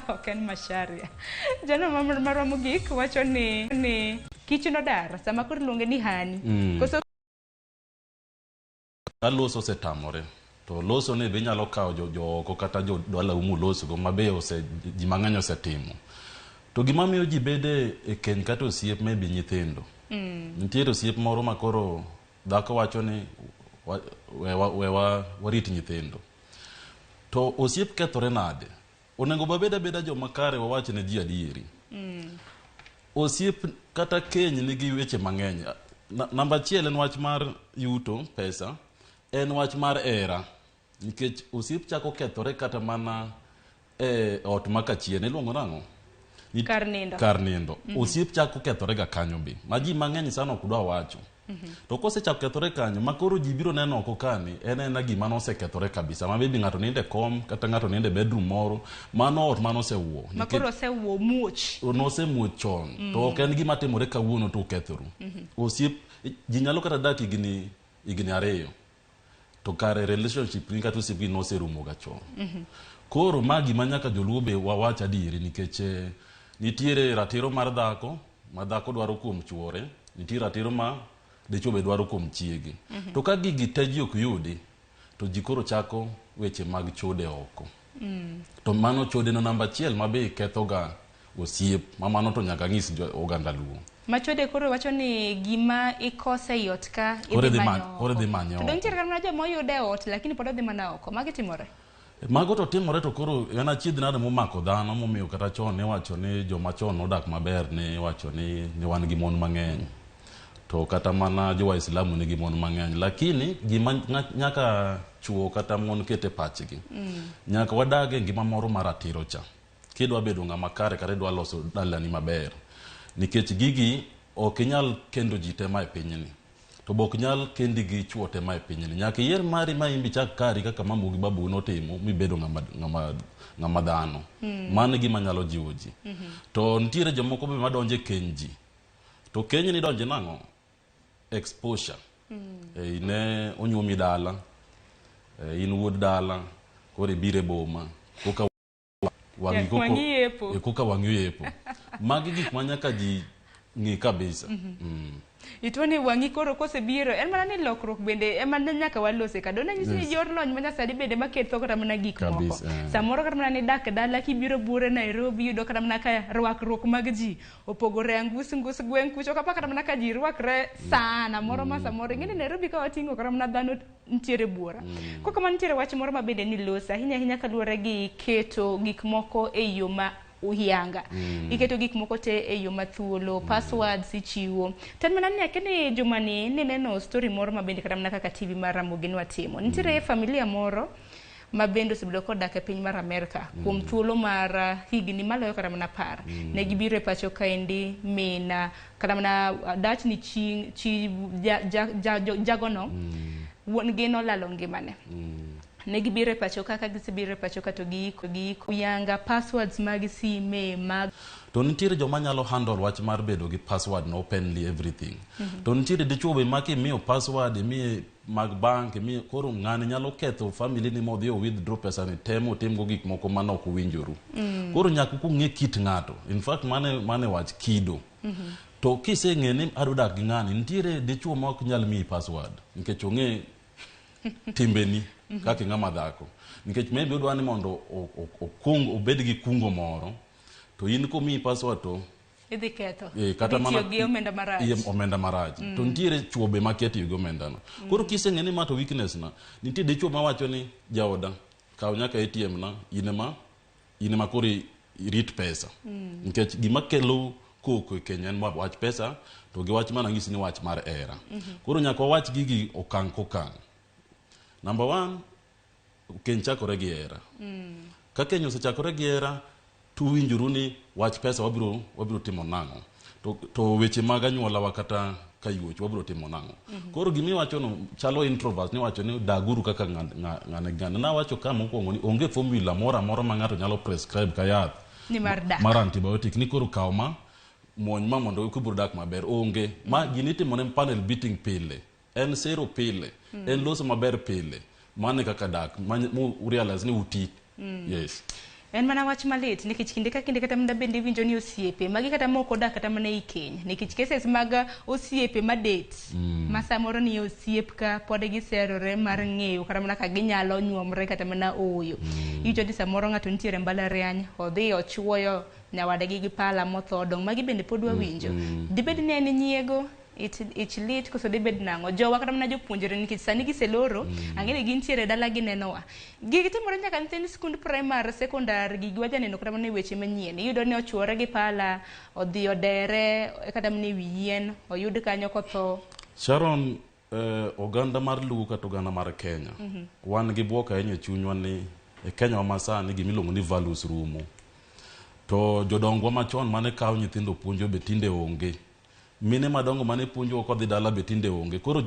[SPEAKER 1] Ok en Macharia. Janeno marwa mogik wacho ni kich nodar sama koro iluonge ni hani. Koso
[SPEAKER 2] Ka loso osetamore. To loso ni be inyalo kawo jo oko kata jo dalau mulosgo ma be ose ji mang'eny osetimo. To gima miyo ji bede e keny kata osiep maybe nyithindo. Nitiere osiep moro ma koro dhako wacho ni we warit nyithindo. To osiep kethore nade? Onego wabed abeda joma kare, wawach ne ji adieri. Osiep kata keny nigi weche mang'eny. Namba achiel en wach mar yuto pesa, en wach mar hera. Nikech osiep chako kethore kata mana e ot ma kachien, iluongo nang'o?
[SPEAKER 1] Kar nindo.
[SPEAKER 2] Kar nindo. Osiep chako kethore ga kanyo be. Ma ji mang'eny sana ok dwa wacho. To kosechako kethore kanyo, ma koro ji biro neno oko kani, en ena gima nosekethore kabisa. Ma maybe ng'ato nindo e kom, kata ng'ato nindo e bedroom moro, mano ot manosewuo.
[SPEAKER 1] Ma koro osewuo muoch.
[SPEAKER 2] Nosemuoch chon. To ok en gima timore kawuono to ukethoru. Osiep, ji nyalo kata dak higni 2. To kare relationship ni kata osiep gi noserumo ga chon. Koro ma gima nyaka joluo be wawach adieri, nikech nitiere ratiro mar dhako ma dhako dwaro kuom chuore, nitie ratiro ma dichuo be dwaro kuom chiege. To ka gigi te ji ok yudi, to ji koro chako weche mag chode oko. To mano chode no namba achiel ma be ketho ga osiep, ma mano to nyaka ng'is oganda Luo.
[SPEAKER 1] Machode koro wacho ni gima ikose ei ot ka
[SPEAKER 2] Koro
[SPEAKER 1] idhi
[SPEAKER 2] idhi
[SPEAKER 1] manyo
[SPEAKER 2] koro idhi
[SPEAKER 1] oko.
[SPEAKER 2] manyo
[SPEAKER 1] To
[SPEAKER 2] oko.
[SPEAKER 1] dong' nitiere kata mana joma oyude e ot lakini pod odhi mana oko. Magi timore.
[SPEAKER 2] Mago to timore, to koro en achiedh nade momako dhano, momiyo kata chon iwacho ni joma chon nodak maber, ni iwacho ni wan gi mon mang'eny. To kata mana jo Waislamu nigi mon mang'eny. Lakini gima nyaka chuo kata mon kete pachgi. Nyaka wadag e ngima moro mar ratiro cha. Kidwa bedo ng'ama kare kata idwa loso dalani maber. Nikech gigi ok inyal kendo ji te ma e pinyni. To be ok nyal kendi gi chuo te ma e pinyni. Nyaka iyier mari ma in be ichak kari kaka mamau gi babu notimo mibedo ng'ama dhano. Mano e gima nyalo jiwo ji. To nitiere jomoko be madonjo e keny ji. To keny ni donje nang'o? Exposure. Ne onyuomi dala, in wuod dala, koro ibiro e boma. Koka wang'i
[SPEAKER 1] Wang'i yepo.
[SPEAKER 2] Koka wang'i oyepo. Magi gik ma nyaka ji ng'i kabisa.
[SPEAKER 1] Ituo ni wang'i koro kosebiro en mana ni lokruok bende ema ne nyaka walose ka dona nyisi ni yor lony manyasani bende maketho kata mana gik moko. Samoro kata mana ni dak dala kibiro buore Nairobi, yudo kata mana ka rwakruok mag ji opogore, angus ngus gweng' kucho kapa kata mana ka ji rwakre sana moro ma samoro ing'e ni Nairobi ka wating'o kata mana dhano nitiere buora. Kok kamano nitiere wach moro ma bende niloso ahinya ahinya kaluwore gi keto gik moko e yo ma uyanga. Iketo gik moko te e yo mathuolo, passwords ichiwo. To en mana ni akia ni jumani nineno story moro ma bende kata mana kaka TV mar Ramogi nwatimo. Nitiere familia moro ma bende osebedo kodak e piny mar Amerka kuom thuolo mar higni maloyo kata mana 10. Ne gibiro e pacho kaendi mina kata mana dach ni chi jagono wuon gi nolalo ngimane. Ne gibiro e pacho ka, ka gisebiro e pacho ka to giiko yanga passwords mag sime mag
[SPEAKER 2] To nitiere joma nyalo handle wach mar bedo gi password no openly everything. To nitiere dichuo be ma kimiyo password, imiye mag bank, imiye koro ng'ani nyalo ketho family ni modhi o withdraw pesa ni temo timgo gik moko mane ok uwinjoru. Koro nyaka kung'e kit ng'ato. In fact mane wach kido. To kiseng'e ni adwa dak gi ng'ani, nitiere dichuo ma ok nyal miyi password nikech ong'e timbeni kaka ng'ama dhako. Nikech maybe odwa ni mondo okung obed gi kungo moro, to in komiyi password to
[SPEAKER 1] idhi ketho.
[SPEAKER 2] Kata
[SPEAKER 1] Idhi
[SPEAKER 2] mana
[SPEAKER 1] tiyo gi omenda marach.
[SPEAKER 2] Iye, omenda marach. To nitiere chuo be makia tiyo gi omenda no. Koro kiseng'e ni ma to weakness na, nitie dichuo mawacho ni jaoda, kaw nyaka ATM na, in ema koro irit pesa. Nikech gima kelo koko e keny en wach pesa, to gi wach mana ng'isi ni wach mar hera. Koro nyaka wawach gigi okang' kokang'. Number 1, keny chakore gi hera. Ka keny osechakore gi hera, to uwinjoru ni wach pesa wabiro timo nang'o. To weche mag anyuolawa kata ka yuoch wabiro timo nang'o. Koro gimiwacho no chalo introvert, niwacho ni daguru kaka ng'ane ng'ane. Nawacho ka mokwongo ni onge formula moro amora ma ng'ato nyalo prescribe ka yath
[SPEAKER 1] Ni mar dak.
[SPEAKER 2] mar antibiotic ni koro kaw ma muony ma mondo kibiro dak maber. Onge. Ma gini itimo ne panel beating pile. En sero pile. En loso maber pile. Mano e kaka dak. Ma realize ni uti. Yes.
[SPEAKER 1] En mana wach malit nikech kinde ka kinde kata mana bende iwinjo ni osiepe magi kata mok odak kata mana ei keny nikech cases mag osiepe ma date ma samoro ni osiep ka pod giserore mar ng'eyo kata mana ka ginyalo nyuomre kata mana ooyo. Iwinjo ni samoro ng'ato nitiere mbalariany odhi ochuoyo nyawadgi gi pala motho dong' magi bende pod wawinjo. Dibed ni en nyiego ich lit koso dibed nang'o jowa kata mana jopuonjre nikech sani giseloro ang'e ni gintiere dala ginenowa gigi timore nyaka nyithind skund primary secondary gigi wajaneno kata mana e weche manyien iyudo ni ochuore gi pala odhi odere kata mana e wi yien oyud kanyo kotho.
[SPEAKER 2] Sharon, oganda mar Luo kata oganda mar Kenya, wan gi buok ahinya e chunywa ni e Kenya wa masani gimiluongo ni values rumo. To jodongwa machon mane kawo nyithindo puonjo be tinde onge. Mine madongo mane puonjowa kodhi dala be tinde onge. Koro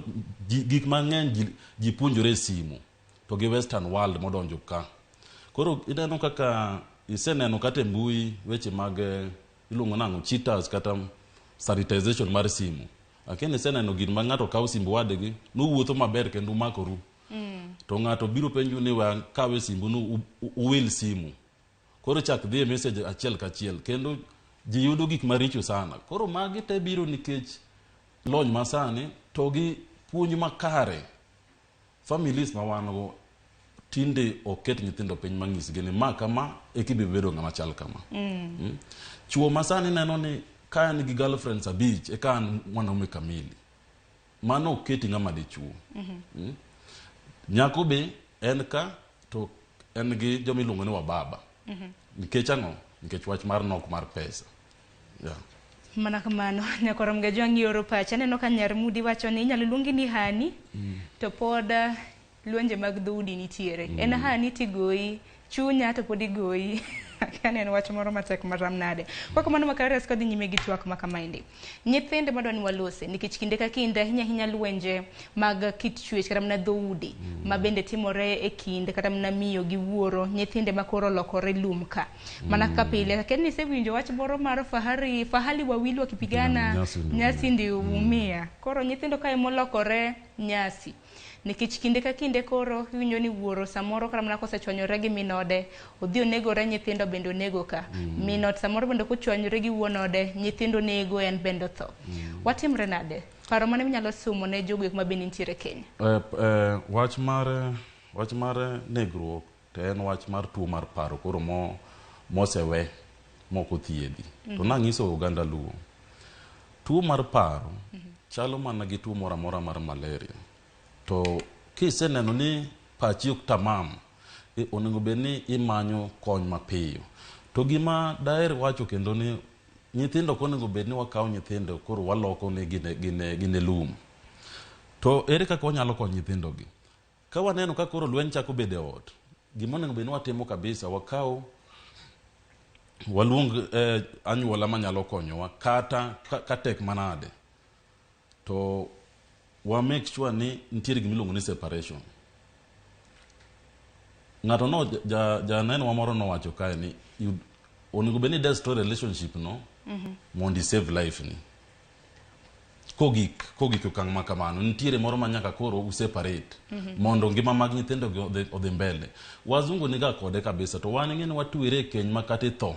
[SPEAKER 2] gik mang'eny ji puonjore e simu to gi western world modonjo ka. Koro ineno kaka iseneno kata e mbui weche mag iluongo nang'o cheaters kata sanitization mar simu. Lakini iseneno gin ma ng'ato kawo simb wadgi nuwuotho maber kendo umakoru. To ng'ato biro penjo ni we kawe simbu nu uwil simu. Koro chak dhi e message achiel kachiel kendo ji yudo gik maricho sana. Koro magi te biro nikech lony masani to gi puonj makare. Families ma wan go tinde ok ket nyithindo piny manyisgi ni ma kama eka ibiro bedo ng'ama chal kama. Chuo masani neno ni ka en gi girlfriends abich eka an mwanaume kamili. Mano ok keti ng'ama dichuo. Nyako be en ka to en gi joma iluongo ni wababa. Nikech ang'o? Nikech wach mar nok mar pesa. Yeah.
[SPEAKER 1] Mana kamano nyakorom gajwang' ioro pacha aneno ka nyar Mudi wacho ni inyalo luongi ni hani to pod lwenje mag dhoudi nitiere. En hani tigoyi chunya to pod igoyi. Akia ni en wach moro matek maram nade. Kwa kamano Makarios kadhi nyime gi twak ma kamaendi. Nyithindo madwa ni walose nikech kinde ka kinde ahinya ahinya lwenje mag kit chwech kata mana dhoudi ma bende timore e kind kata mana miyo gi wuoro nyithinde ma koro olokore lum ka. Mana kaka pile akia ni isewinjo wach moro mar fahari fahali wawili wakipigana
[SPEAKER 2] nyasi ndio
[SPEAKER 1] nyasi ndio umia. Koro nyithindo kae molokore nyasi. Nikech kinde ka kinde koro iwinjo ni wuoro samoro kata mana kosechwanyore gi min ode odhi onegore nyithindo bende onego ka. Min ot samoro bende kochwanyore gi wuon ode nyithindo nego en bende otho. Watimre nade? Paro mane minyalo sumo ne jogo eko ma bende nitiere Kenya?
[SPEAKER 2] Wach mar negruok to en wach mar tuo mar paro koro mo mosewe mok othiedhi. To nang'iso oganda Luo, tuo mar paro chalo mana gi tuo moro amora mar malaria. To kiseneno ni pachi ok tamam, onego bed ni imanyo kony mapiyo. To gima daher wacho kendo ni nyithindo ok onego bed ni wakawo nyithindo koro waloko ni gine lum. To ere kaka wanyalo konyo nyithindo gi? Ka waneno ka koro lweny chako bedo e ot, gima onego bed ni watimo kabisa wakaw waluong anyuola manyalo konyowa kata ka tek manade to wa make sure ni nitiere gima iluongo ni separation. Ng'ato no janeno wa moro nowacho kae ni onego bed ni destroy relationship no mondo i save life ni. Kogik e okang' ma kamano nitiere moro ma nyaka koro u separate mondo ngima mag nyithindo gi odhi mbele. Wazungu niga kode kabisa to wan ing'e ni watwere e keny ma kata itho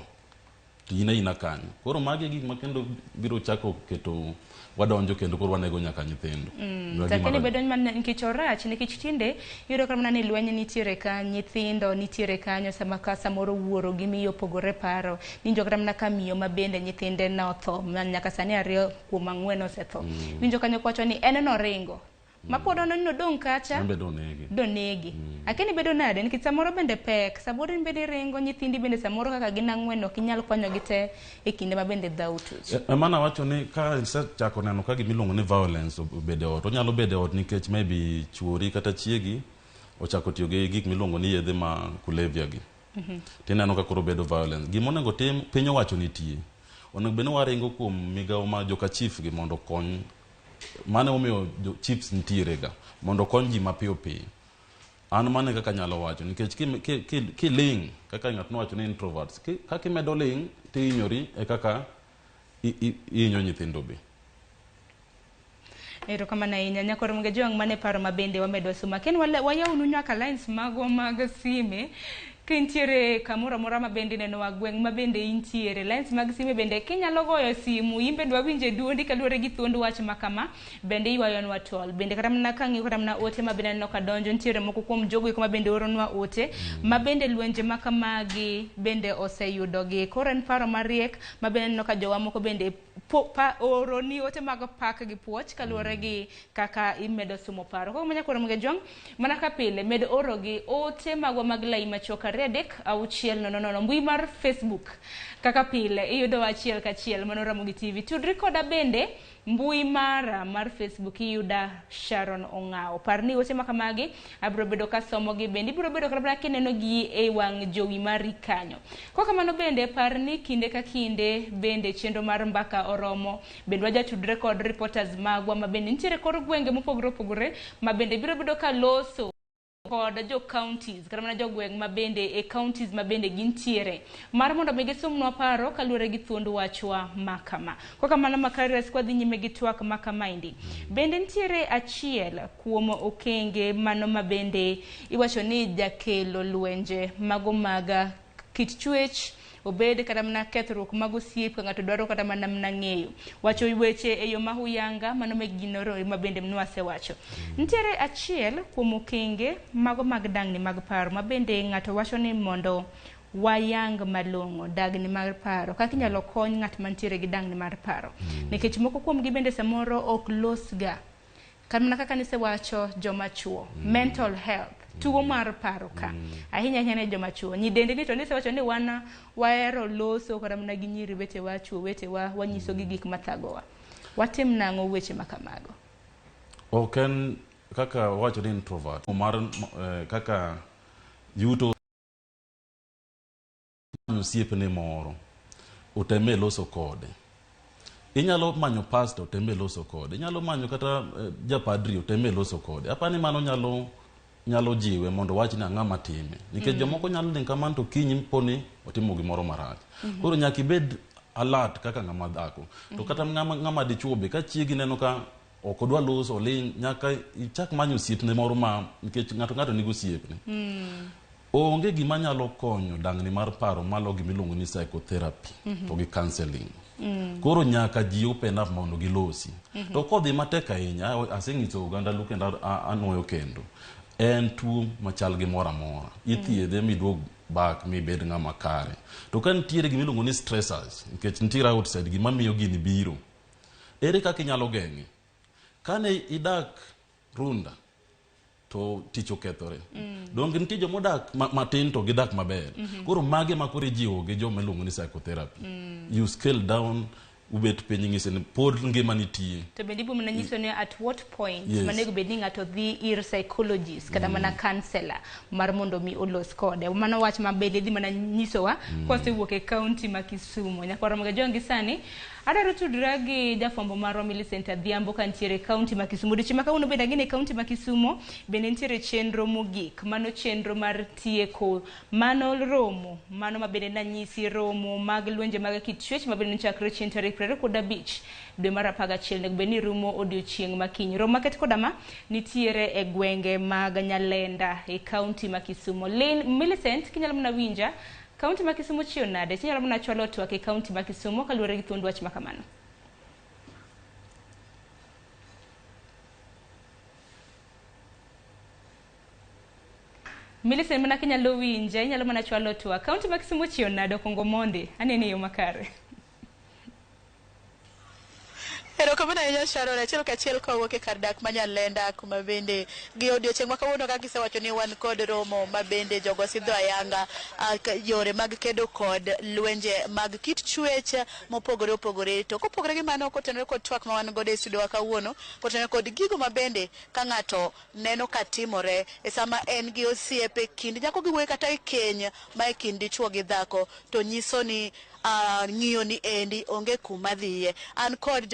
[SPEAKER 2] to in aina kanyo. Koro magi e gik ma kendo biro chako keto wadonjo kendo koro wanego nyaka nyithindo. Gima
[SPEAKER 1] Takeni
[SPEAKER 2] rach.
[SPEAKER 1] bedo mana nikech orach nikech tinde iyudo ka mana ni lweny nitiere ka nyithindo nitiere kanyo sama ka samoro wuoro gi miyo opogore paro winjo kata mana ka miyo ma bende nyithinde notho ma nyaka sani ariyo kuom ang'wen osetho winjo kanyo kowacho ni en noringo ma pod ono ni nodong' kacha
[SPEAKER 2] En be donege.
[SPEAKER 1] donegi akia ni bedo nade nikech samoro bende pek samoro in bende iringo nyithindi bende samoro kaka gin ang'wen ok inyal konyogi te e kinde ma bende dhaw tuch.
[SPEAKER 2] Ema nawacho ni ka isechako neno ka gimiluongo ni violence obedo e ot, onyalo bedo e ot nikech maybe chuori kata chiegi ochako tiyo gi gik miluongo ni yedhe ma kulevya gi. Tineno ka koro bedo violence. Gima onego tim, piny owacho nitie. Onego bed ni waringo kuom migawo ma joka chief gi mondo okony. Mano emomiyo chiefs nitiere ga mondo okony ji mapiyo piyo. An mano e kaka anyalo wacho nikech kiling' kaka ng'at nowacho ni introverts, kaka imedo ling' tihinyori e kaka ihinyo nyithindo be.
[SPEAKER 1] Erokamano ahinya nyakoro Mgejwang' mane paro ma bende wamedo suma. Ken wayawnu nyaka lines magwa mag sime. Kintiere kamoro amora ma bende inenowa, gweng' ma bende intiere, lines mag sime bende kinyalo goyo simu, in bende wawinje duondi kaluwore gi thuond wach ma kama, bende iywayo tol. Bende kata mana kang'iyo kata mana ote ma bende aneno ka donjo, nitiere moko kuom jogo eko ma bende oronwa ote, ma bende lwenje ma kamagi bende oseyudogi. Koro en paro mariek ma bende aneno ka jowa moko bende oroni ote mag pak gi puoch kaluwore gi kaka imedo sumo paro. Koro manya koro Jwang', mana ka pile med oro gi ote magwa mag lai machuok 23600, mbui mar Facebook kaka pile iyudowa achiel kachiel, mano Ramogi TV. Tudri koda bende mbui mara mar Facebook, iyuda Sharon Ong'awo. Par ni ote makamagi abiro bedo kasomogi, bende ibiro bedo kata mana kineno gi e wang' jowi mari kanyo. Kok kamano bende par ni kinde ka kinde bende chenro mar Mbaka Oromo bende wajatudre kod reporters magwa ma bende nitiere kor gwenge mopogore opogore, ma bende biro bedo ka loso kod jo counties kata mana jogweng' ma bende e counties ma bende gintiere mar mondo mi gisumnwa paro kaluwore gi thuond wachwa ma kama. Kok kamano, Makarios, kwadhi nyime gi twak ma kamaendi, bende nitiere achiel kuom okenge mano ma bende iwacho ni jakelo lwenje mago mag kit chwech, obed kata mana kethruok mag osiep ka ng'ato dwaro kata mana ng'eyo wacho weche e yo ma huyanga, mano meg ginoro ma bende nwasewacho. Nitiere achiel kuom okenge mago mag dangni mag paro ma bende ng'ato wacho ni mondo wayang malong'o dagni mar paro, kaka inyalo kony ng'at mantiere gi dangni mar paro, nikech moko kuomgi bende samoro ok losga mana kaka nisewacho joma chuo, mental health, tuo mar paro ka ahinya ahinya ne joma chuo. Nyidendi ni to nisewacho ni wan wahero loso kata mana gi nyiri wetewa, chuo wetewa, wanyisogi gik mathagowa. Watim nang'o weche ma kamago?
[SPEAKER 2] Ok en kaka wacho ni introvert mar kaka yuto manyo osiepne moro oteme loso kode. Inyalo manyo pastor, oteme loso kode. Inyalo manyo kata japadri, oteme loso kode. Apani mano nyalo jiwe mondo wach ni ang'ama time, nikech jomoko nyalo ling kamano to kiny poni otimo gimoro marach. Koro nyaka ibed alert kaka ng'ama dhako to kata ng'ama dichuo be. Ka chiegi neno ka ok odwa loso, oling', nyaka ichak manyo osiepne moro ma, nikech ng'ato nigi osiepne. Onge gima nyalo konyo dangni mar paro malo gimiluongo ni psychotherapy to gi counseling. Koro nyaka ji open up mondo gilosi. To kodhi matek ahinya, aseng'iso oganda Luo kendo anuoyo kendo, en tuo machal gi moro amora, ithiedhe miduog back mibed ng'ama kare. To ka nitiere gimiluongo ni stressors, nikech nitiere outside gima miyo gini biro, ere kaka inyalo geng'e? Kane idak Runda to tich okethore, donge nitie jomodak matin to gidak maber? Koro mage ma koro ijiwo gi joma iluongo ni psychotherapy, you scale down, ubet piny, ng'ise ni pod ngima nitie.
[SPEAKER 1] To bende ibo mana nyiso ni at what point manego bed ni ng'ato dhi ir psychologist kata mana counselor mar mondo mi olos kode. Mano wach ma bende idhi mana nyisowa kwasewuok e county ma Kisumu. Nyakwar Ramogi Ajwang', gi sani adwaro tudra gi jafwambo marwa Millicent Adhiambo kantiere e county ma Kisumu. Odiochieng' ma kawuono bende agine e county ma Kisumu, bende nitiere chenro mogik, mano chenro mar tieko mano romo mano ma bende nanyisi, romo mag lwenje mag kit chwech ma bende nochakre chieng' tarik 25 dwe mar 11, onego bed ni rumo odiochieng' ma kiny. Romo maket koda ma nitiere e gwenge mag Nyalenda e county ma Kisumu. Lin Millicent, kinyalo mana winja, county ma Kisumu chiew nade? Tinyalo mana chwalo twak e county ma Kisumu kaluwore gi thuond wach ma kamano. Millicent, mana kinyalo winja, inyalo mana chwalo twak. County ma Kisumu chiew nade? Okongo monde anene e yo makare.
[SPEAKER 9] Erokamano ahinya, Sharon. Achiel kachiel kawuok e kar dak ma Nyalenda, kuma bende gi odiochieng' ma kawuono, kaka isewacho ni wan kod romo ma bende jogo sidho ayanga yore mag kedo kod lwenje mag kit chwech mopogore opogore. To kopogore gi mano, kotenore kod twak ma wan godo e studio wa kawuono, kotenore kod gigo ma bende ka ng'ato neno ka timore e sama en gi osiepe, kind nyako gi wuoyi, kata e keny ma e kind dichuo gi dhako, to nyiso ni ng'iyo ni endi onge kuma dhiye. An kod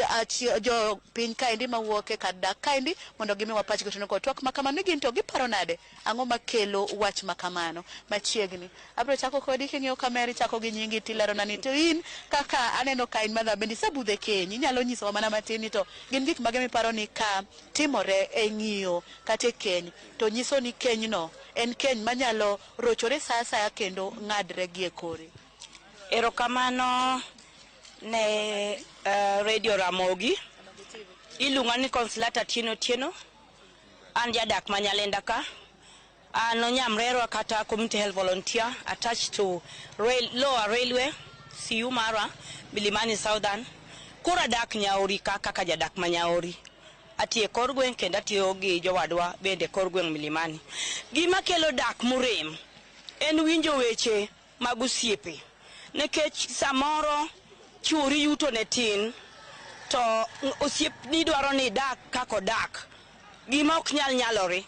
[SPEAKER 9] jo piny kaendi mawuok e kar dak kaendi mondo gimiwa pachgi kotenore kod twak ma kamano, ni gin to giparo nade, ang'o makelo wach ma kamano. Machiegni abiro chako kodi. King'iyo kamera, ichako gi nyingi tilerona ni to in kaka aneno ka in madha bende isebudho e keny, inyalo nyisowa mana matin ni to gin gik mage miparo ni ka timore e ng'iyo kata e keny to nyiso ni kenyno En keny manyalo rochore sa asaya kendo ng'adre gi e kore.
[SPEAKER 10] Erokamano ne Radio Ramogi. Iluonga ni Consolata Tieno Tieno. An jadak ma Nyalenda ka. An onyamrerwa kata community health volunteer attached to Lower Railway, CU Mara, Milimani Southern. Koro adak Nyaori ka kaka jadak ma Nyaori. Atiyo e kor gweng' kendo atiyo gi jowadwa bende e kor gweng' Milimani. Gima kelo dak morem en winjo weche mag osiepe. Nikech samoro chuori yuto ne tin to osiepni dwaro ni idak kaka odak. Gima ok nyal nyalore.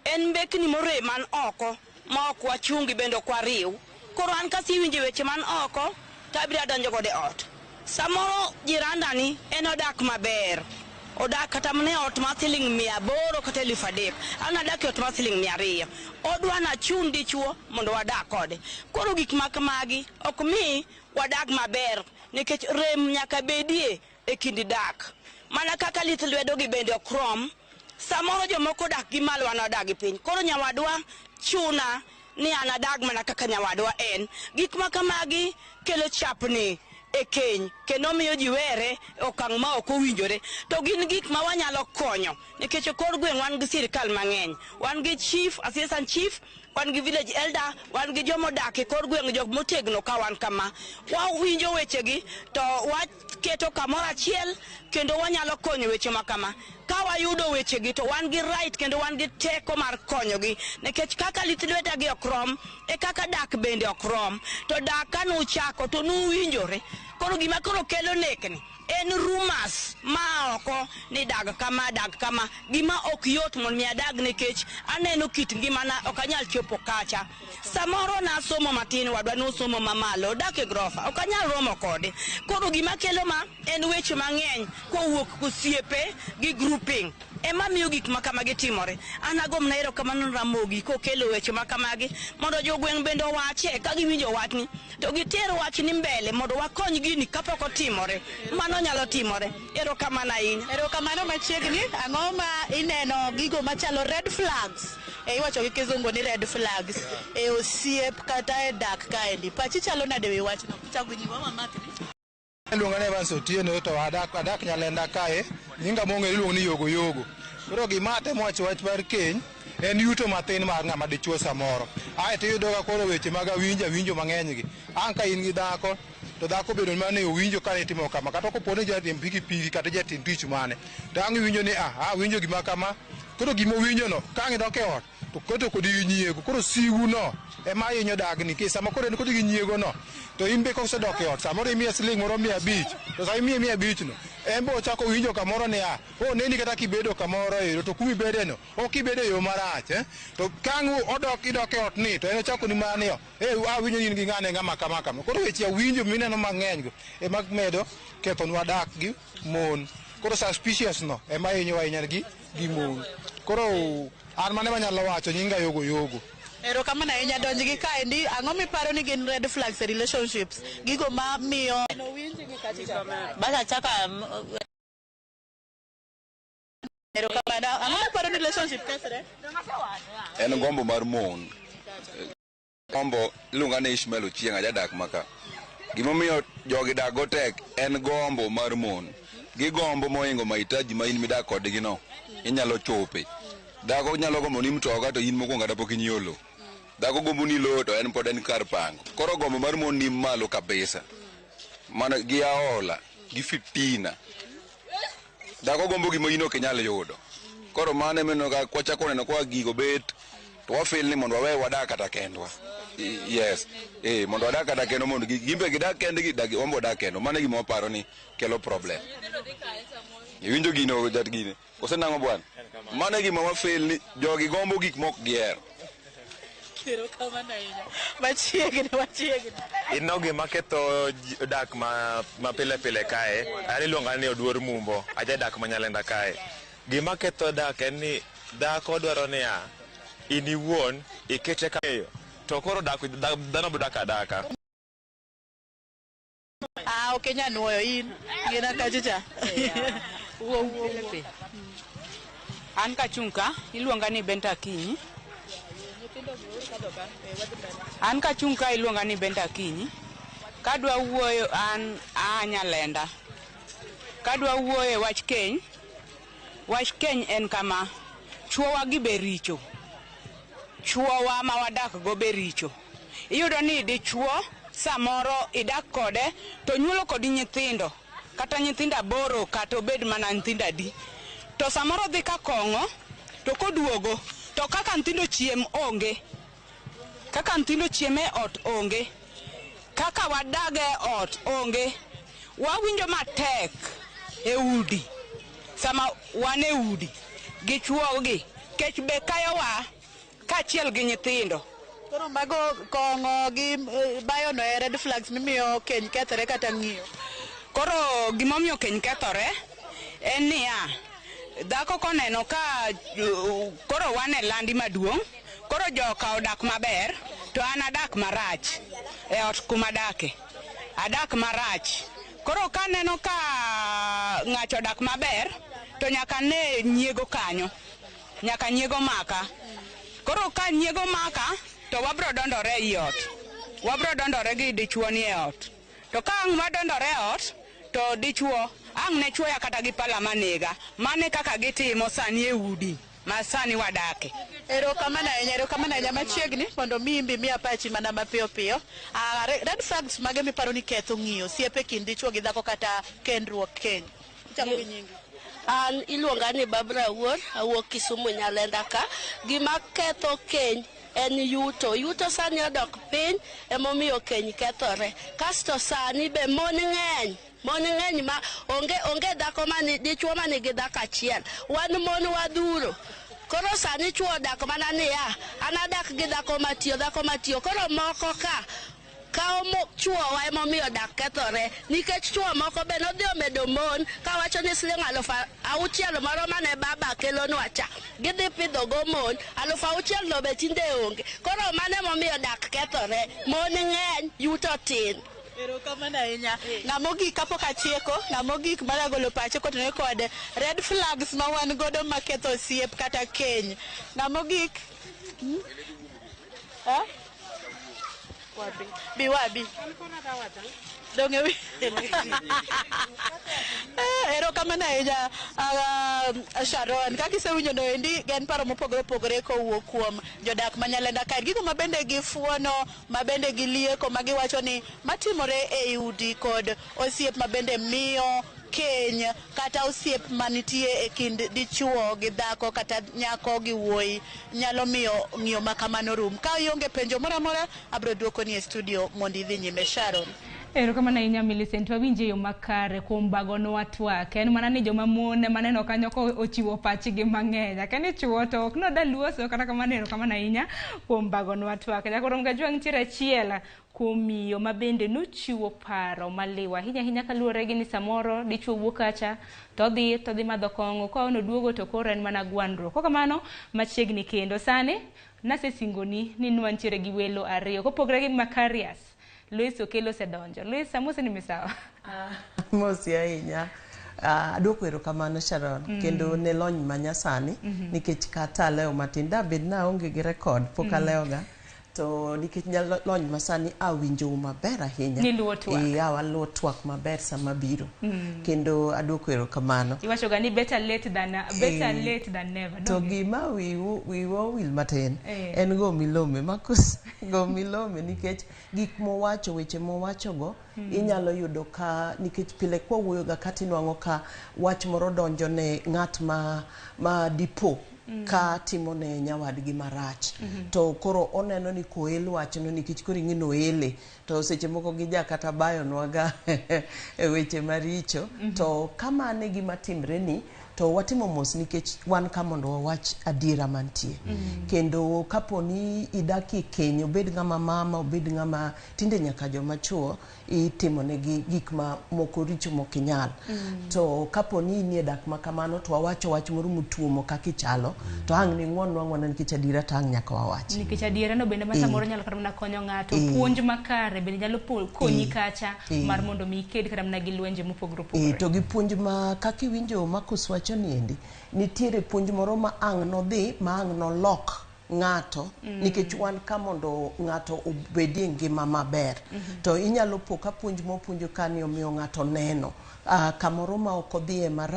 [SPEAKER 10] En mbekni morem man oko ma ok wachungi bende ok wariw. Koro an kasewinjo weche man oko to abiro adonjo godo e ot. Samoro jiranda ni en odak maber. Odak kata mana e ot mar siling 800 kata 3,000. An adak e ot mar siling 200. Odwa nachun dichuo mondo wadak kode. Koro gik ma kamagi ok mi wadak maber nikech rem nyaka bedie e kind dak. Mana kaka lith lwedo gi bende ok rom. Samoro jomoko odak gi malo an adak gi piny. Koro nyawadwa chuna ni an adag mana kaka nyawadwa en. Gik ma kamagi kelo chapni e keny kendo miyo ji were e okang' ma ok owinjore. To gin gik ma wanyalo konyo nikech e kor gweng' wan gi sirikal mang'eny. Wan gi chief, assistant chief, wan gi village elder, wan gi joma odak e kor gweng' jok motegno ka wan kama. Wawinjo wechegi to waketo kamoro achiel kendo wanyalo konyo weche ma kama. Ka wayudo wechegi to wan gi right kendo wan gi teko mar konyogi nikech kaka lith lwetagi ok rom e kaka dak bende ok rom. To dak kanuchako to nuwinjore. Koro gima koro kelo nekni en rumors ma oko ni dag kama dag kama. Gima ok yot mondo mi adag nikech aneno kit ngimana ok anyal chopo kacha. Samoro nasomo matin wadwa nosomo mamalo odak e grofa ok anyal romo kode. Koro gima kelo ma en weche mang'eny kowuok osiepe gi grouping ema miyo gik ma kamagi timore. An agomna erokamano Ramogi kokelo weche ma kamagi mondo jogweng' bende owache ka giwinjo wachni to giter wachni mbele mondo wakony gini kapok otimore. Mano nyalo timore. Erokamano ahinya.
[SPEAKER 9] Erokamano machiegni. Ang'o ma ineno gigo machalo red flags? E iwacho gi kizungu ni red flags e osiep kata e dak kaendi. Pachi chalo nade wi wachno? Chako nyingwa mamakni.
[SPEAKER 11] Iluonga ni Evans Otieno to adak Nyalenda kae. Nyinga mong'ere iluongo ni Yogo Yogo. Koro gima atemo wacho wach mar keny en yuto mathin mar ng'ama dichuo samoro. Ae to iyudo ka koro weche mag awinjo mang'eny gi. Ang' ka in gi dhako to dhako bedo mana ni owinjo ka itimo kama kata kopo ni jariemb pikipiki kata jatim tich mane to ang' iwinjo ni awinjo gima kama. Koro gima owinjo no ka ang' idok e ot to keto kodi gi nyiego. Koro sigu no ema hinyo dagni nikech sama koro en kodi gi nyiego no to in be kosedok e ot samoro imiye siling moro 500 to sama imiye 500 no en be ochako winjo kamoro ni oneni kata kibedo kamoro ero to kuma ibede no ok ibedo e yo marach To kang' odok idok e ot ni to en ochako ni mana ni awinjo ni in gi ng'ane ng'ama kama kama. Koro weche awinjo mineno mang'eny go ema medo kethonwa dak gi mon. Koro suspicious no ema hinyowa ahinya gi mon. Koro an mano ema anyalo wacho nyinga Yogo Yogo.
[SPEAKER 9] Erokamano ahinya donj gi kaendi. Ang'o miparo ni gin red flags e relationships? Gigo ma miyo
[SPEAKER 12] Bas achaka
[SPEAKER 9] Erokamano. Ang'o miparo ni relationship kethre?
[SPEAKER 13] En gombo mar mon. Gombo iluonga ni Ishmael Ochieng' ajadak maka. Gimomiyo jogi dak go tek en gombo mar mon. Gigombo mohingo mahitaji ma in midak kodgi no. Inyalo chope. Dhako nyalo gombo ni mtoka to in mokwongo kata pok inyiewo lowo. Dhako gombo ni lowo to en pod en kar pango. Koro gombo mar mon ni malo kabisa. Mana gi aola, gi fitina. Dhako gombo gima in ok inyal yudo. Koro mano ema ka kwachako neno kwa gigo bet to wafeel ni mondo wawe wadak kata kendwa. Yes. Mondo wadak kata kendwa mondo gimbe gidak kendgi, wan be wadak kendwa. Mano e gima waparo ni kelo problem. Iwinjo gino jat gine. Kose nang'o bwana? Mano e gima wafeel ni jogi gombo gik mok gihero.
[SPEAKER 9] Erokamano ahinya. Machiegni, machiegni.
[SPEAKER 14] Ineno gima ketho dak ma pile pile kae, an iluonga ni Oduor Mumbo, ajadak ma Nyalenda kae. Gima ketho dak en ni dhako dwaro niya, in iwuon ikete ka to koro dak dhano bodak adaka.
[SPEAKER 9] Ok inyal nuoyo in. Gina kachicha. Wuo, wuo, wuo.
[SPEAKER 15] An kachung' ka, iluonga ni Benta Akinyi. An kachung' ka iluonga ni Brenda Akinyi. Kadwa wuoyo an aa Nyalenda. Kadwa wuoyo e wach keny, wach keny en kama, chuowa gi be richo. Chuowa ma wadak go be richo. Iyudo ni dichuo samoro idak kode to nyuolo kodi nyithindo kata nyithindo 8 kata obed mana nyithindo adi. To samoro dhi ka kong'o to koduogo to kaka nyithindo chiem onge. Kaka nyithindo chiem e ot onge. Kaka wadag e ot onge. Wawinjo matek e udi. Sama wan e udi gi chuogi, kech be kayowa kaachiel gi nyithindo.
[SPEAKER 9] Koro mago kong'o gi bayo no e red flags mimiyo keny kethore kata ng'iyo.
[SPEAKER 15] Koro gimomiyo keny kethore en niya, dhako koneno ka koro wan e landi maduong', koro joka odak maber to an adak marach e ot kuma adake. Adak marach. Koro kaneno ka ng'acho odak maber to nyaka ne nyiego kanyo. Nyaka nyiego maka. Koro ka nyiego maka to wabro dondore ei ot. Wabro dondore gi dichuo ni e ot. To ka ang' wadondore e ot to dichuo ang' ne chuoya kata gi pala manega. Mane kaka gitimo sani e udi ma sani wadake.
[SPEAKER 9] Erokamano ahinya, erokamano ahinya machiegni mondo mi imbi miya pachi mana mapiyo piyo. Red flags mage miparo ni ketho ng'iyo osiep e kind dichuo gi dhako kata kendruok keny? Ichako gi nyingi.
[SPEAKER 16] An iluonga ni Barbara Awuor, awuok Kisumu Nyalenda ka. Gima ketho keny en yuto. Yuto sani odok piny emomiyo keny kethore. Kasto sani be mon ng'eny. Mon ng'eny ma onge dhako mani dichuo manigi dhako achiel. Wan mon wadhuro. Koro sani chuo odak mana niya, an adak gi dhako matiyo, Koro moko ka kawo chuowa emomiyo dak kethore. Nikech chuo moko be nodhi omedo mon kawacho ni siling 6,000 moro mane baba kelonwa cha. Gidhi pidho go mon, 6,000 no be tinde onge. Koro mano emomiyo dak kethore. Mon ng'eny, yuto tin.
[SPEAKER 9] Erokamano ahinya. Ng'ama ogik kapok atieko, ng'ama ogik mar golo pache kotenore kod red flags ma wan godo maketho osiep kata keny. Ng'ama ogik? Wabi. Bi wabi. Donge wi. Erokamano ahinya Sharon. Kaka isewinjo no endi gen paro mopogore opogore kowuok kuom jodak ma Nyalenda kae. Gigo ma bende gifuono, ma bende gilieko, ma giwacho ni matimore ei udi kod osiep ma bende miyo keny kata osiep manitie e kind dichuo gi dhako kata nyako gi wuoyi nyalo miyo ng'iyo ma kamano rum. Ka ionge penjo moro amora, abiro duokoni e studio mondo idhi nyime. Sharon.
[SPEAKER 1] Erokamano ahinya Millicent, wawinje yo makare kuom bagonwa twak. En mana ni joma mon maneno kanyo ko ochiwo pachgi mang'eny. Akia ni chuo to ok noda luoso, kata kamano erokamano ahinya kuom bagonwa twak. Nyakoro Mgajwang' nitiere achiel kuom miyo ma bende nochiwo paro maliw ahinya ahinya kaluwore gi ni samoro dichuo wuok kacha to odhi madho kong'o, ka oduogo to koro en mana gwandruok. Kokamano machiegni kendo sani nasesingoni ni nwantiere gi welo ariyo kopogore gi Makarius. Lois Okelo osedonjo. Lois, amosi ni misawa.
[SPEAKER 17] Mosi ahinya. Aduoko erokamano Sharon, kendo ne lony manyasani, nikech kata alewo matin dabed naonge gi record pok alewoga. To nikech lony masani awinjou maber ahinya.
[SPEAKER 1] Niluwo twak.
[SPEAKER 17] Awaluwo twak maber sama biro. Kendo aduoko erokamano.
[SPEAKER 1] Iwacho ga ni better late than never.
[SPEAKER 17] To gima wiwa owil matin en go milome. Makus go milome nikech gik mowacho, weche mowachogo inyalo yudo ka nikech pile kwa wuoyo ga kata inwang'o ka wach moro donjo ne ng'at ma dipo ka timo ne nyawadgi marach. To koro oneno ni koel wachno nikech koro ing'e noele, to seche moko gija kata bayonwaga e weche maricho. To kamano gima timre ni to watimo mos nikech wan ka mondo wawach adiera mantie. Kendo kapo ni idak e keny, obed ng'ama mama, obed ng'ama tinde nyaka joma chuo itimonegi gik ma moko richo mokinyal. To kapo ni inie dak ma kamano to wawacho wach moro motuomo kaka ichalo, to ang' ni ng'wonwa ng'wona nikech adiera to ang' nyaka wawach.
[SPEAKER 1] Nikech adiera no bende ma samoro nyalo kata mana konyo ng'ato, puonj makare bende nyalo konyi kacha mar mondo mi iked kata mana gi lwenje mopogore opogore.
[SPEAKER 17] To gi puonj ma kaka iwinjo Marcus wacho niendi, nitiere puonj moro ma ang' nodhi ma ang' nolok ng'ato nikech wan ka mondo ng'ato obedie ngima maber. To inyalo po ka puonj mopuonjo kani omiyo ng'ato neno kamoro ma ok odhiye ma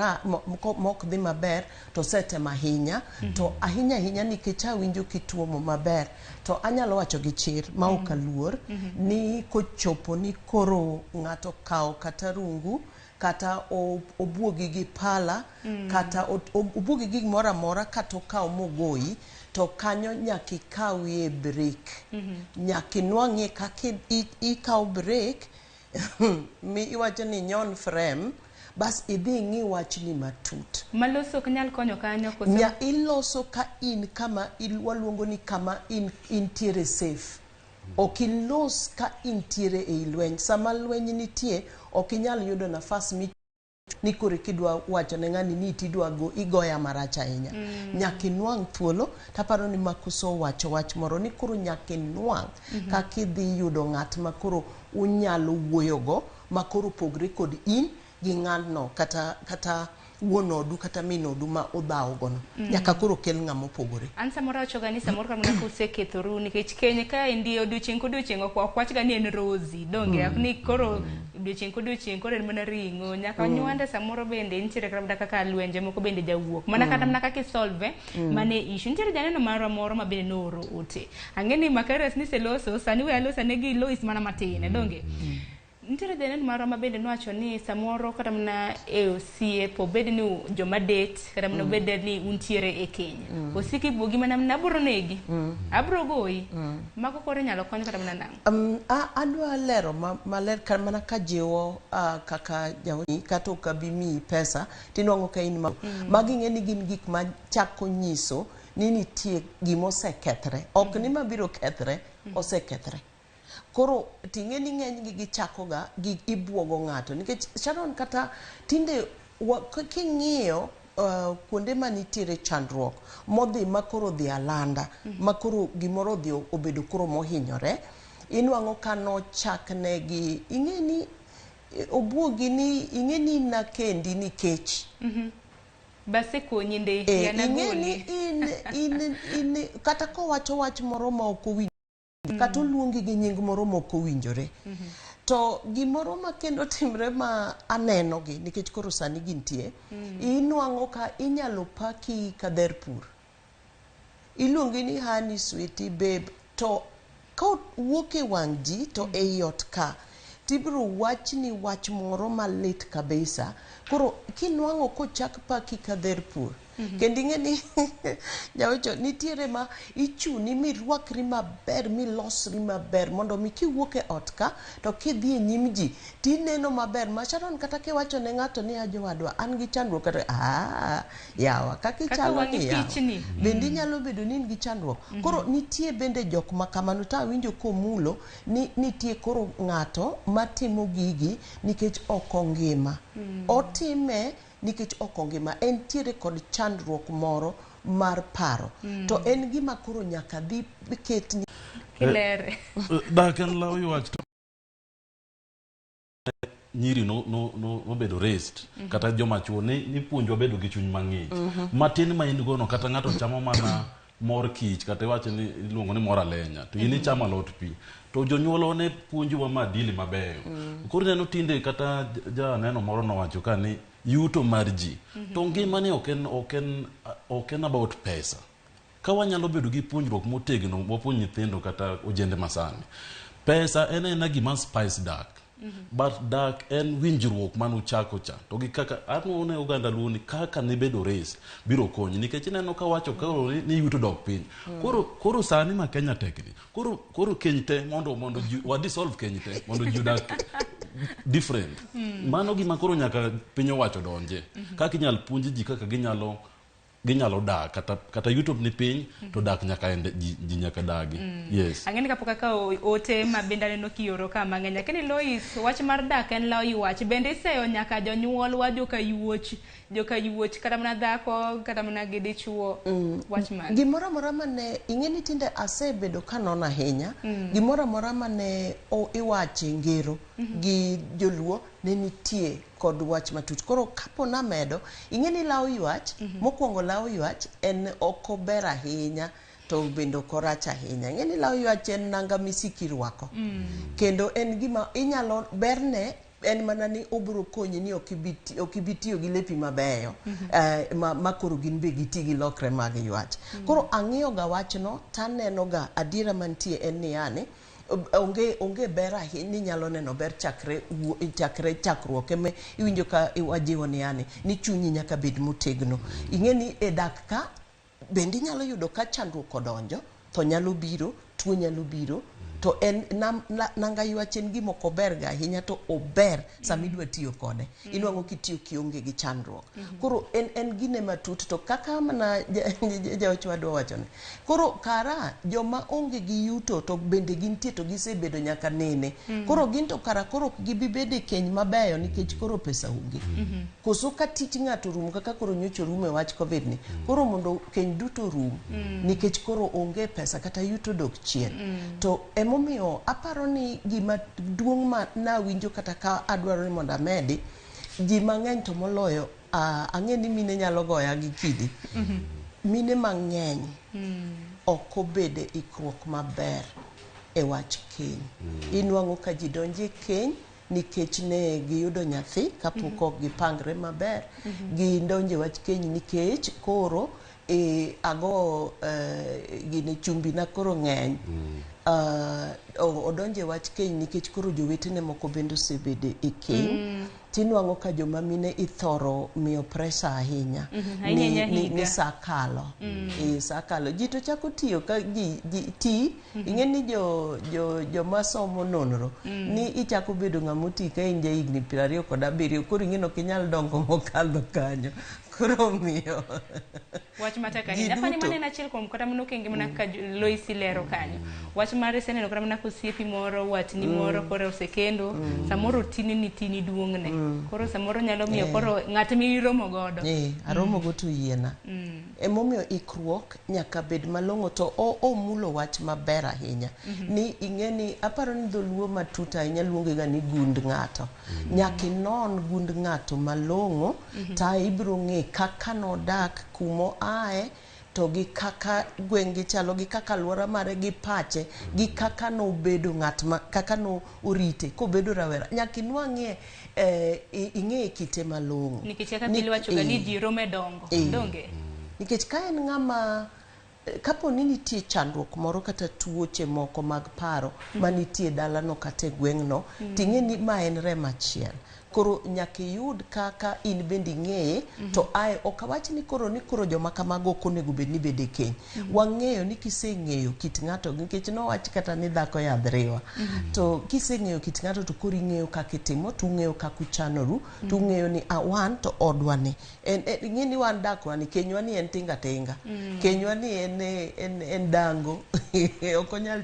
[SPEAKER 17] ok dhi maber, to osetemo ahinya. To ahinya ahinya nikech awinjo kituomo maber, to anyalo wacho gi chir ma ok aluor ni kochopo ni koro ng'ato kawo kata rungu, kata obuogi gi pala, kata obuogi gi gimoro amora, kata okawo mogoyi, to kanyo nyaka ikawie break. Nyaka inwang'ie kaka ikawo break mi iwacho ni nyon frame, bas idhi ing'i wachni matut.
[SPEAKER 1] Maloso ok nyal konyo kanyo koso?
[SPEAKER 17] Nya iloso ka in kama waluongo ni kama in intiere safe. Ok ilos ka intiere ei lweny. Sama lweny nitie, ok inyal yudo nafas mi ni koro kidwa wacho ne ng'ani ni tidwa go igoya marach ahinya. Nyaka inwang' thuolo. Taparo ni Makuso owacho wach moro ni koro nyaka inwang' kaka idhi yudo ng'at ma koro unyalo wuoyogo, ma koro opogre kod in gi ng'atno, kata wuon odu kata min odu ma udhawo gono. Nyaka koro kel ng'ama opogore.
[SPEAKER 1] An samoro awachoga ni samoro kata mana kusekethoru, nikech keny kaendi odiochieng' kodiochieng' ok wachga ni en rosy, donge? Ok ni koro odiochieng' kodiochieng' koro en mana ring'o. Nyaka nywande samoro bende nitiere kata mana kaka lwenje moko bende jawuok. Mana kata mana kaka isolve mane issue. Nitiere janeno marwa moro ma bende nooro ote. Ang'e ni Makarios niseloso, sani we alosa ne gi Lois mana matin, donge? Nitiere janeno marwa ma bende nowacho ni samoro kata mana e osiep, obed ni joma date, kata mana obed ni untiere e keny, osiki buogi mana abro negi, abro goyi. Mago koro inyalo kony kata mana nang'o?
[SPEAKER 17] Adwa lero maler mana ka jiwo kaka jaodi kata ok abi miyi pesa tinwang'o ka in magi ing'e ni gin gik ma chako nyiso ni nitie gimosekethre. Ok ni mabiro kethre, osekethre. Koro ting'e ni ng'enygi gichakoga gi ibuogo ng'ato nikech Sharon, kata tinde king'iyo kuonde manitiere chandruok modhi ma koro dhi alanda, ma koro gimoro odhi obedo koro mohinyore, inwang'o ka nochaknegi ing'e ni obuogi ni ing'e ni in nakendi nikech
[SPEAKER 1] Basekonyi ndi,
[SPEAKER 17] ing'e ni in kata kowacho wach moro ma ok owinjore, kata oluongi gi nying moro ma ok owinjore. To gimoro ma kendo timre ma aneno gi nikech koro sani gintie, inwang'o ka inyalo paki ka dher pur. Iluongi ni honey, sweetie, babe, to kowuok e wang' ji to ei ot ka, tibiro wachni wach moro malit kabisa. Koro kinwang'o kochak paki ka dher pur, kendo ing'e ni jawacho nitiere ma ichuni mirwakri maber, milosri maber mondo mi kiwuok e ot ka to kidhi e nyim ji tineno maber. Ma Sharon, kata kiwacho ne ng'ato ni jowadwa an gi chandruok, kata yawa kaka ichalo ni yawa, bende inyalo bedo ni in gi chandruok. Koro nitie bende jok ma kamano. To awinjo komulo ni nitie koro ng'ato matimo gigi nikech ok ongima. Otime nikech ok ongima, entiere kod chandruok moro mar paro. To en gima koro nyaka dhi ketni
[SPEAKER 1] kilere.
[SPEAKER 2] Dak en law ywak to nyiri nobedo raised, kata joma chuo ni puonjwa bedo gi chuny mang'ich. Matin ma in gono, kata ng'ato chamo mana mor kich, kata iwacho ni iluongo ni mor alenya, to in ichamo alot pi, to jonyuolwa ne puonjowa maadili mabeyo. Koro ineno tinde kata janeno moro nowacho ka ni yuto mar ji to ngima ni ok en about pesa. Ka wanyalo bedo gi puonjruok motegno, wapuonj nyithindo kata ojende masani, pesa en aena gima spice dak, but dak en winjruok manuchako cha. To gi kaka anwuo ne oganda Luo ni kaka nibedo raised biro konyi, nikech ineno ka wacho koro ni yuto dok piny. Koro sani ma Kenya tekni, koro keny te mondo ji wa dissolve keny te mondo ji odak different. Mano gima koro nyaka piny owacho donje, kaka inyal puonj ji kaka ginyalo dak, kata yuto ni piny to dak nyaka ende ji nyaka dagi. Yes.
[SPEAKER 1] Ang'e ni kapok akawo ote ma bende aneno kioro ka mang'eny. Lakini Lois, wach mar dak en law ywach. Bende iseyo nyaka jonyuol wa joka yuoch kata mana dhako kata mana gi dichuo, wach mane?
[SPEAKER 17] Gimoro amora mane ing'e ni tinde asebedo kanono ahinya, gimoro amora mane iwache ngero gi joluo ne nitie kod wach matut. Koro kapo namedo, ing'e ni law ywach, mokwongo law ywach en ok ober ahinya. to bende ok orach ahinya. Ing'e ni law ywach en nanga misiki rwako. Kendo en gima inyalo berne en mana ni obiro konyi ni ok ibi tiyo gi lepi mabeyo ma koro gin be giti gilokre mag ywach. Koro ang'iyo ga wachno taneno ga adiera mantie en ni yani onge ber ahinya ni inyalo neno ber chakre chakre chakruok ema iwinjo ka wajiwo ni yani ni chunyi nyaka bed motegno. Ing'e ni e dak ka bende inyalo yudo ka chandruok odonjo, tho nyalo biro, tuo nyalo biro, to en nanga ywach en gima ok ober ga ahinya to ober sama idwa tiyo kode. Inwang'o kitiyo kionge gi chandruok. Koro en gine matut to kaka mana jawach wadwa wachone. Koro kara joma onge gi yuto to bende gintie to gisebedo nyaka nene. Koro gin to kara koro ok gibi bedo e keny mabeyo nikech koro pesa onge. Koso ka tich ng'ato orumo kaka koro nyocha orumo e wach Covid ni. Koro mondo keny duto orum nikech koro onge pesa kata yuto dok chien. To emomiyo aparo ni gima duong' ma nawinjo kata ka adwaro ni mondo amedi, ji mang'eny to moloyo ang'e ni mine nyalo goya gi kidi. Mine mang'eny ok obede ikruok maber e wach keny. Inwang'o ka ji donjo e keny nikech ne giyudo nyathi kapok ok gipangre maber. Gidonjo e wach keny nikech koro ago gine chumbi na koro ng'eny. Odonjo e wach keny nikech koro jowetene moko bende osebede e keny. Tinwang'o ka joma mine ithoro miyo pressure ahinya. Ni sa kalo. Sa kalo. Ji to chako tiyo ka ji ti. Ing'e ni joma somo nonro ni ichako bedo ng'ama oti ka in jahigni 27 koro ing'e ni ok inyal dongo mokadho kanyo. Koro omiyo
[SPEAKER 1] wach matek ahinya. Apani mano en achiel kuom kata mana okenge mana kaka Loisi lero kanyo. Wach mar iseneno kata mana kosiepi moro, watni moro koro osekendo, samoro tini ni tini duong'ne. Koro samoro nyalo miyo koro ng'at miromo godo.
[SPEAKER 17] Aromo go to yiena. Emomiyo ikruok nyaka bed malong'o to omulo wach maber ahinya. Ni ing'e ni aparo ni dholuo matut ahinya luonge ga ni gund ng'ato. Nyaka inon gund ng'ato malong'o ta ibiro ng'e kaka nodak kumo ae to gi kaka gweng'gi chalo gi kaka alwora mare gi pache gi kaka nobedo ng'at ma kaka no orite kobedo rawera nyaka inwang'ie ing'e kite malong'o.
[SPEAKER 1] Nikech kaka pile wacho ga ni ji rome dongo. Donge?
[SPEAKER 17] Nikech ka en ng'ama kapo ni nitie chandruok moro kata tuoche moko mag paro manitie dalano kata e gweng'no, ting'e ni ma en rem achiel. Koro nyaka iyud kaka in bende ing'eye to ae ok awach ni koro joma kamago ok onego bed ni bedo e keny. Wang'eyo ni kiseng'eyo kit ng'ato nikech nowach kata ni dhako yadh riwa. To kiseng'eyo kit ng'ato to koro ing'eyo kaka itimo to ung'eyo kaka uchanoru to ung'eyo ni wan to odwa ni. Ing'e ni wan dakwa ni kenywa ni en tinga tinga. Kenywa ni en dango. Ok onyal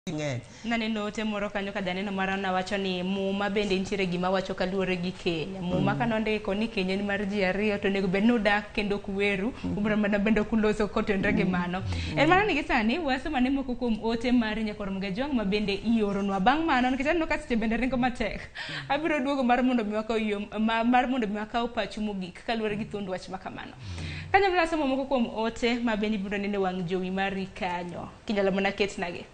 [SPEAKER 17] ng'eny.
[SPEAKER 1] Naneno ote moro kanyo ka janeno mara nawacho ni muma bende nitiere gima wacho kaluwore gi keny. Muma kanondiko ni keny en mar ji ariyo to onego bed ni udak kendo ok uweru, ubiro mana bende ok uloso kotenore gi mano. En mana ni gi sani wasomo ane moko kuom ote mari nyakwar Mgajwang' ma bende ioronwa. Bang' mano nikech aneno ka seche bende ringo matek. Abiro duogo mar mondo mi wakaw yo mar mondo mi wakaw pachu mogik kaluwore gi thuond wach ma kamano. Kanyo somo moko kuom ote ma bende ibiro neno e wang' jowi mari kanyo. Kinyalo mana ketnagi.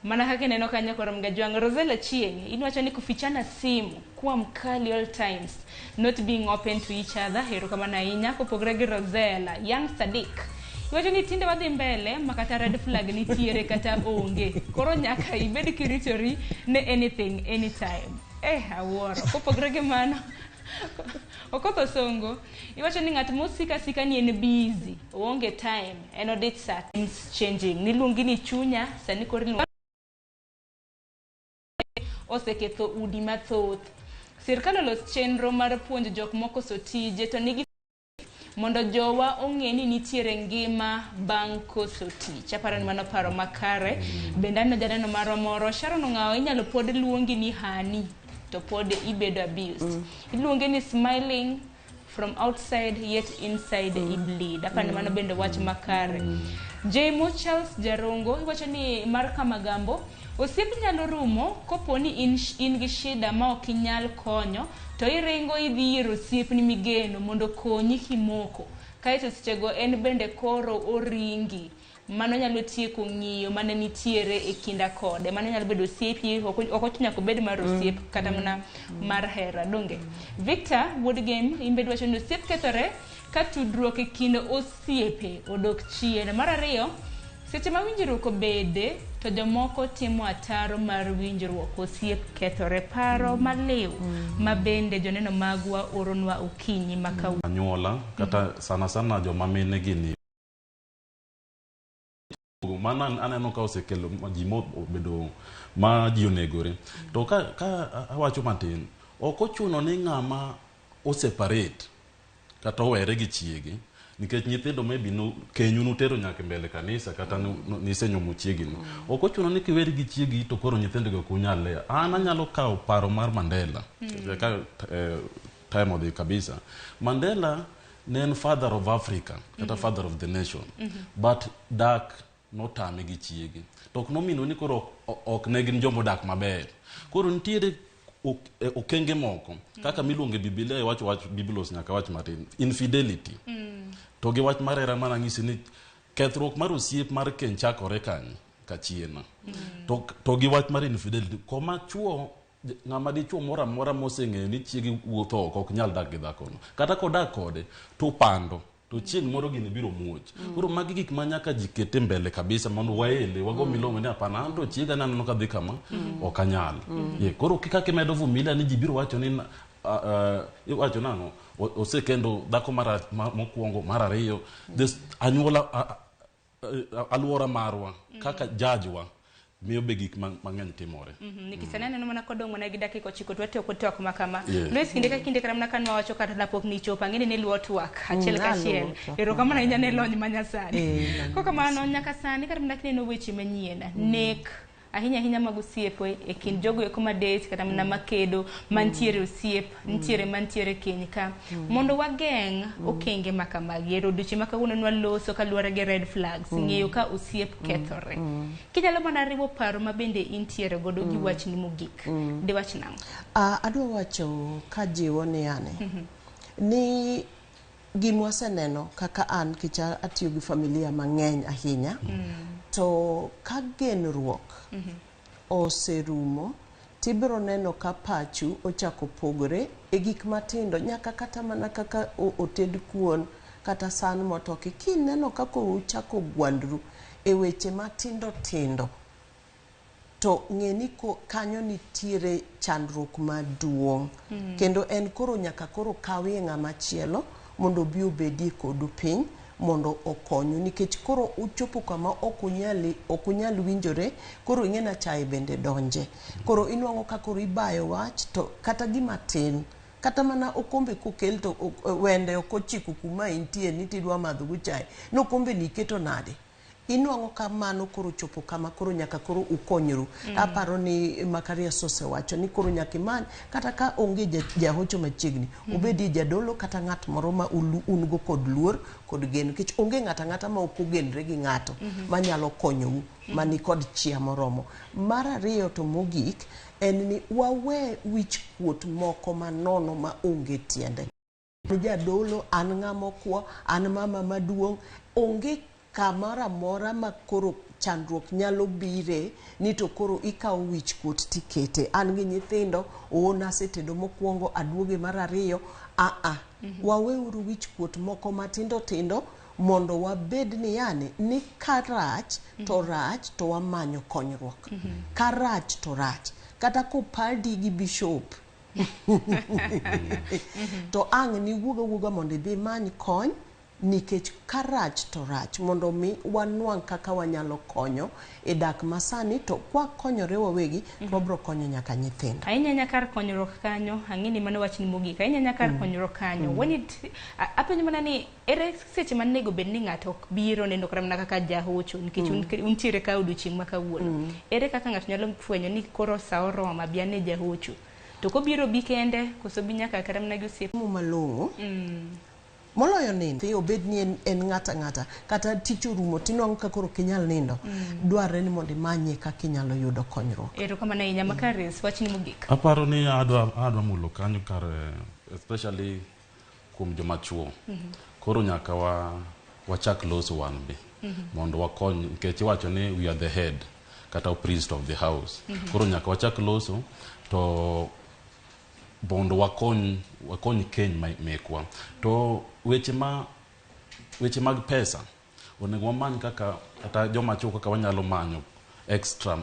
[SPEAKER 1] Mana kaka ineno kanyo koro Mgajwang', Rosella Chieng' inwacho ni kufichana simu, kuwa mkali all times, not being open to each other. Erokamano ahinya. Kopogore gi Rosella, Young Sadik iwacho ni tinde wadhi mbele ma kata red flag nitiere kata onge, koro nyaka ibed kiritori ne anything anytime. Awuoro. Kopogore gi mano, Okoth Osongo iwacho ni ng'at mosika sika ni en busy, oonge time, en odich sa times changing. Niluongi ni chunya, sani koro iluongi oseketho udi mathoth. Sirkal olos chenro mar puonjo jok mokoso tije to nigi mondo jowa ong'e ni nitiere ngima bang' koso tich. Aparo ni mano paro makare. Bende aneno janeno marwa moro, Sharon Ong'awo, inyalo pod luongi ni hani to pod ibedo abused. Iluonge ni smiling from outside yet inside i bleed. Aparo ni mano bende wach makare. Jemo Charles Jarongo iwacho ni mar Kamagambo, osiep nyalo rumo kopo ni in gi shida ma ok inyal konyo to iringo idhi ir osiepni migeno mondo okonyi kimoko. Kaeto sechego en bende koro oringi. Mano nyalo tieko ng'iyo mane nitiere e kinda kode. Mano nyalo bedo osiepi, ok ochuno nyaka obed mar osiep kata mana mar hera, donge? Victor wuod Game, in bende iwacho ni osiep kethore ka tudruok e kind osiepe odok chien. Mar ariyo, seche ma winjruok obede to jomoko timo ataro mar winjruok, osiep kethore. Paro maliw ma bende joneno magwa oronwa okinyi ma kawuono.
[SPEAKER 2] Anyuola kata sana sana joma mine gini mano aneno ka osekelo ji mobedo ma ji onegore. To ka awacho matin, ok ochuno ni ng'ama oseparate kata owere gi chiege nikech nyithindo maybe nu, kenyu nutero nyaka mbele kanisa kata nisenyuomo chiegini. Ok ochuno ni kiweri gi chiegi to koro nyithindo go ok unyal lea. An anyalo kawo paro mar Mandela. Ka time odhi kabisa. Mandela ne en father of Africa kata father of the nation. But dak notame gi chiege. To ok nomino ni koro ok ne gin jomodak maber. Koro nitiere okenge moko kaka miluongo e Biblia, iwacho wach Biblos nyaka wach matin, infidelity. To gi wach mar hera mana ng'isi ni kethruok mar osiep mar keny chakore kanye? Kachiena. To gi wach mar infidelity, koma chuo ng'ama dichuo moro amora moseng'eyo ni chiege wuotho oko ok nyal dak gi dhakono. Kata kodak kode to pando to chieng' moro gini biro muoch. Koro magi gik ma nyaka ji kete mbele kabisa mondo waele wago milome ni hapana, an to chiega naneno ka dhi kama ok anyal. Yeah, koro kaka imedo vumilia ni ji biro wacho ni iwacho nang'o osekendo dhako mokwongo mar ariyo. This anyuola aluora marwa kaka jajwa miyo be gik mang'eny timore.
[SPEAKER 1] Nikech sani aneno mana kodong' mana gi dakika 9 to watieko twak ma kama. Lois, kinde ka kinde kata mana ka nwawacho kata napok nichopo, ang'e ni niluwo twak achiel kachiel. Erokamano ahinya ne lony ma nyasani. Kokamano nyaka sani kata mana kineno weche manyien, nek ahinya ahinya mag osiepe e kind jogo eko madate kata mana makedo mantiere osiep, nitiere mantiere keny ka. Mondo wageng' okenge ma kamagi, ero odiochieng' ma kawuono nwaloso kaluwore gi red flags, ng'eyo ka osiep kethore. Kinyalo mana riwo paro ma bende intiere godo gi wachni mogik, diwach nang'o?
[SPEAKER 17] Adwa wacho kajiwo ni yani, ni gima waseneno kaka an nikech atiyo gi familia mang'eny ahinya, to ka genruok oserumo tibiro neno ka pachu ochako pogore e gik matindo nyaka kata mana kaka oted kuon kata san motoki. Kineno ka koro uchako gwandru e weche matindo tindo, to ng'e ni kanyo nitiere chandruok maduong'. Kendo en koro nyaka koro kawie ng'ama chielo mondo obi obedie kodu piny mondo okonyu, nikech koro uchopo kama ok unyal winjore, koro ing'e na chae bende donje. Koro inwang'o ka koro ibayo wach to kata gima tin, kata mana okombe kokel to wende ok ochiko kuma intie ni tidwa madho go chae, nokombe ni iketo nade? Inwang'o ka mano koro chopo kama koro nyaka koro ukonyru. Aparo ni Makarios osewacho ni koro nyaka imany kata ka onge jahocho machiegni, obedie jadolo kata ng'at moro ma un go kod luor kod geno, nikech onge ng'ato ang'ata ma ok ogenre gi ng'ato manyalo konyou mani kod chia moromo. Mar ariyo to mogik en ni wawe wich kuot moko manono ma onge tiende. Jadolo, an ng'ama okwo, an mama maduong', onge kamoro amora ma koro chandruok nyalo bire ni to koro ikawo wich kuot tikete. An gi nyithindo, oo nasetedo mokwongo, aduoge mar ariyo, Waweuru wich kuot moko matindo tindo mondo wabed ni yani ni ka rach to rach to wamanyo konyruok. Ka rach to rach. Kata kopadi gi bishop to ang' ni wuog awuoga mondo idhi imany kony, nikech ka rach to rach, mondo mi wanwang' kaka wanyalo konyo e dak masani, to kwakonyore wawegi to wabiro konyo nyaka nyithindo.
[SPEAKER 1] Ahinya ahinya kar konyruok kanyo, ang'e ni mano wachni mogik. Ahinya ahinya kar konyruok kanyo. When it, apenjo mana ni ere seche ma onego bed ni ng'ato ok biro neno kata mana kaka jahocho, nikech untiere ka odiochieng' ma kawuono. Ere kaka ng'ato nyalo fwenyo ni koro sa oromo abi ane jahocho? To kobiro bi kende, koso bi nyaka kata mana gi osiep?
[SPEAKER 17] Malong'o. Moloyo nindo, obed ni en ng'ata ng'ata, kata tich orumo tinwang'o ka koro ok inyal nindo, dwarre ni mondo imanye kaka inyalo yudo konyruok.
[SPEAKER 1] Erokamano ahinya. Makarios, wachni mogik.
[SPEAKER 2] Aparo ni adwa mulo kanyo kar, especially kuom joma chuo. Koro nyaka wa wachak loso wan be mondo wakony, nikech iwacho ni we are the head kata priest of the house. Koro nyaka wachak loso to mondo wakony keny mekwa. To weche mag pesa onego wamany kaka kata joma chuo kaka wanyalo manyo extra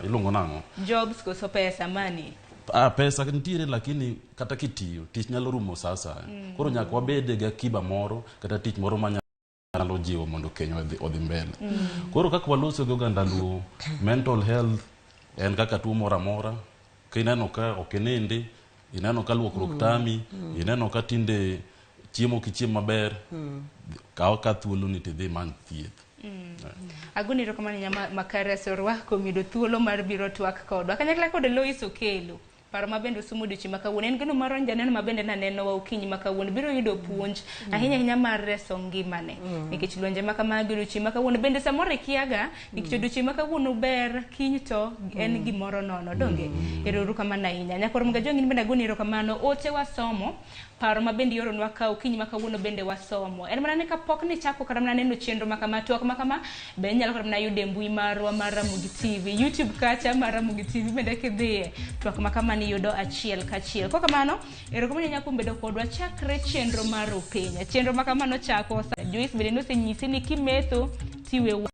[SPEAKER 2] iluongo nang'o?
[SPEAKER 1] Jobs koso pesa money?
[SPEAKER 2] Ah, pesa nitiere, lakini kata kitiyo tich nyalo rumo sa asaya. Koro nyaka wabed gi akiba moro kata tich moro manyalo jiwo mondo keny odhi mbele. Koro kaka waloso gi oganda Luo, mental health en kaka tuo moro amora. Kineno ka ok inindi, ineno ka luokruok tami, ineno ka tinde chiemo ok ichiem maber, kaw ka thuolo ni tidhi imany thieth.
[SPEAKER 1] Agoni erokamano nya makare Sorwa kuom yudo thuolo mar biro twak kodwa kanyakla kod Lois Okelo. Paro ma bende osomo odiochieng' ma kawuono en geno mar janeno ma bende naneno wa okinyi ma kawuono biro yudo puonj ahinya ahinya mar reso ngimane, nikech lwenje ma kamagi odiochieng' ma kawuono bende samoro ikiaga, nikech odiochieng' ma kawuono ber, kiny to en gimoro nono donge. Ero kamano ahinya nyakoro Mgajwang', in bende agoni erokamano. Ote wasomo, paro ma bende ioronwa ka okinyi ma kawuono bende wasomo. En mana ni kapok nichako kata mana neno chenro ma kama, twak ma kama be inyalo kata mana yudo e mbui marwa mar Ramogi TV, YouTube kacha mar Ramogi TV bende kidhiye twak ma kama niyudo achiel kachiel. Kok kamano, erokamano ahinya kuom bedo kodwa chakre chenro mar Upenya. Chenro ma kama nochako Joyce bende nosenyisi ni kimetho tiwe.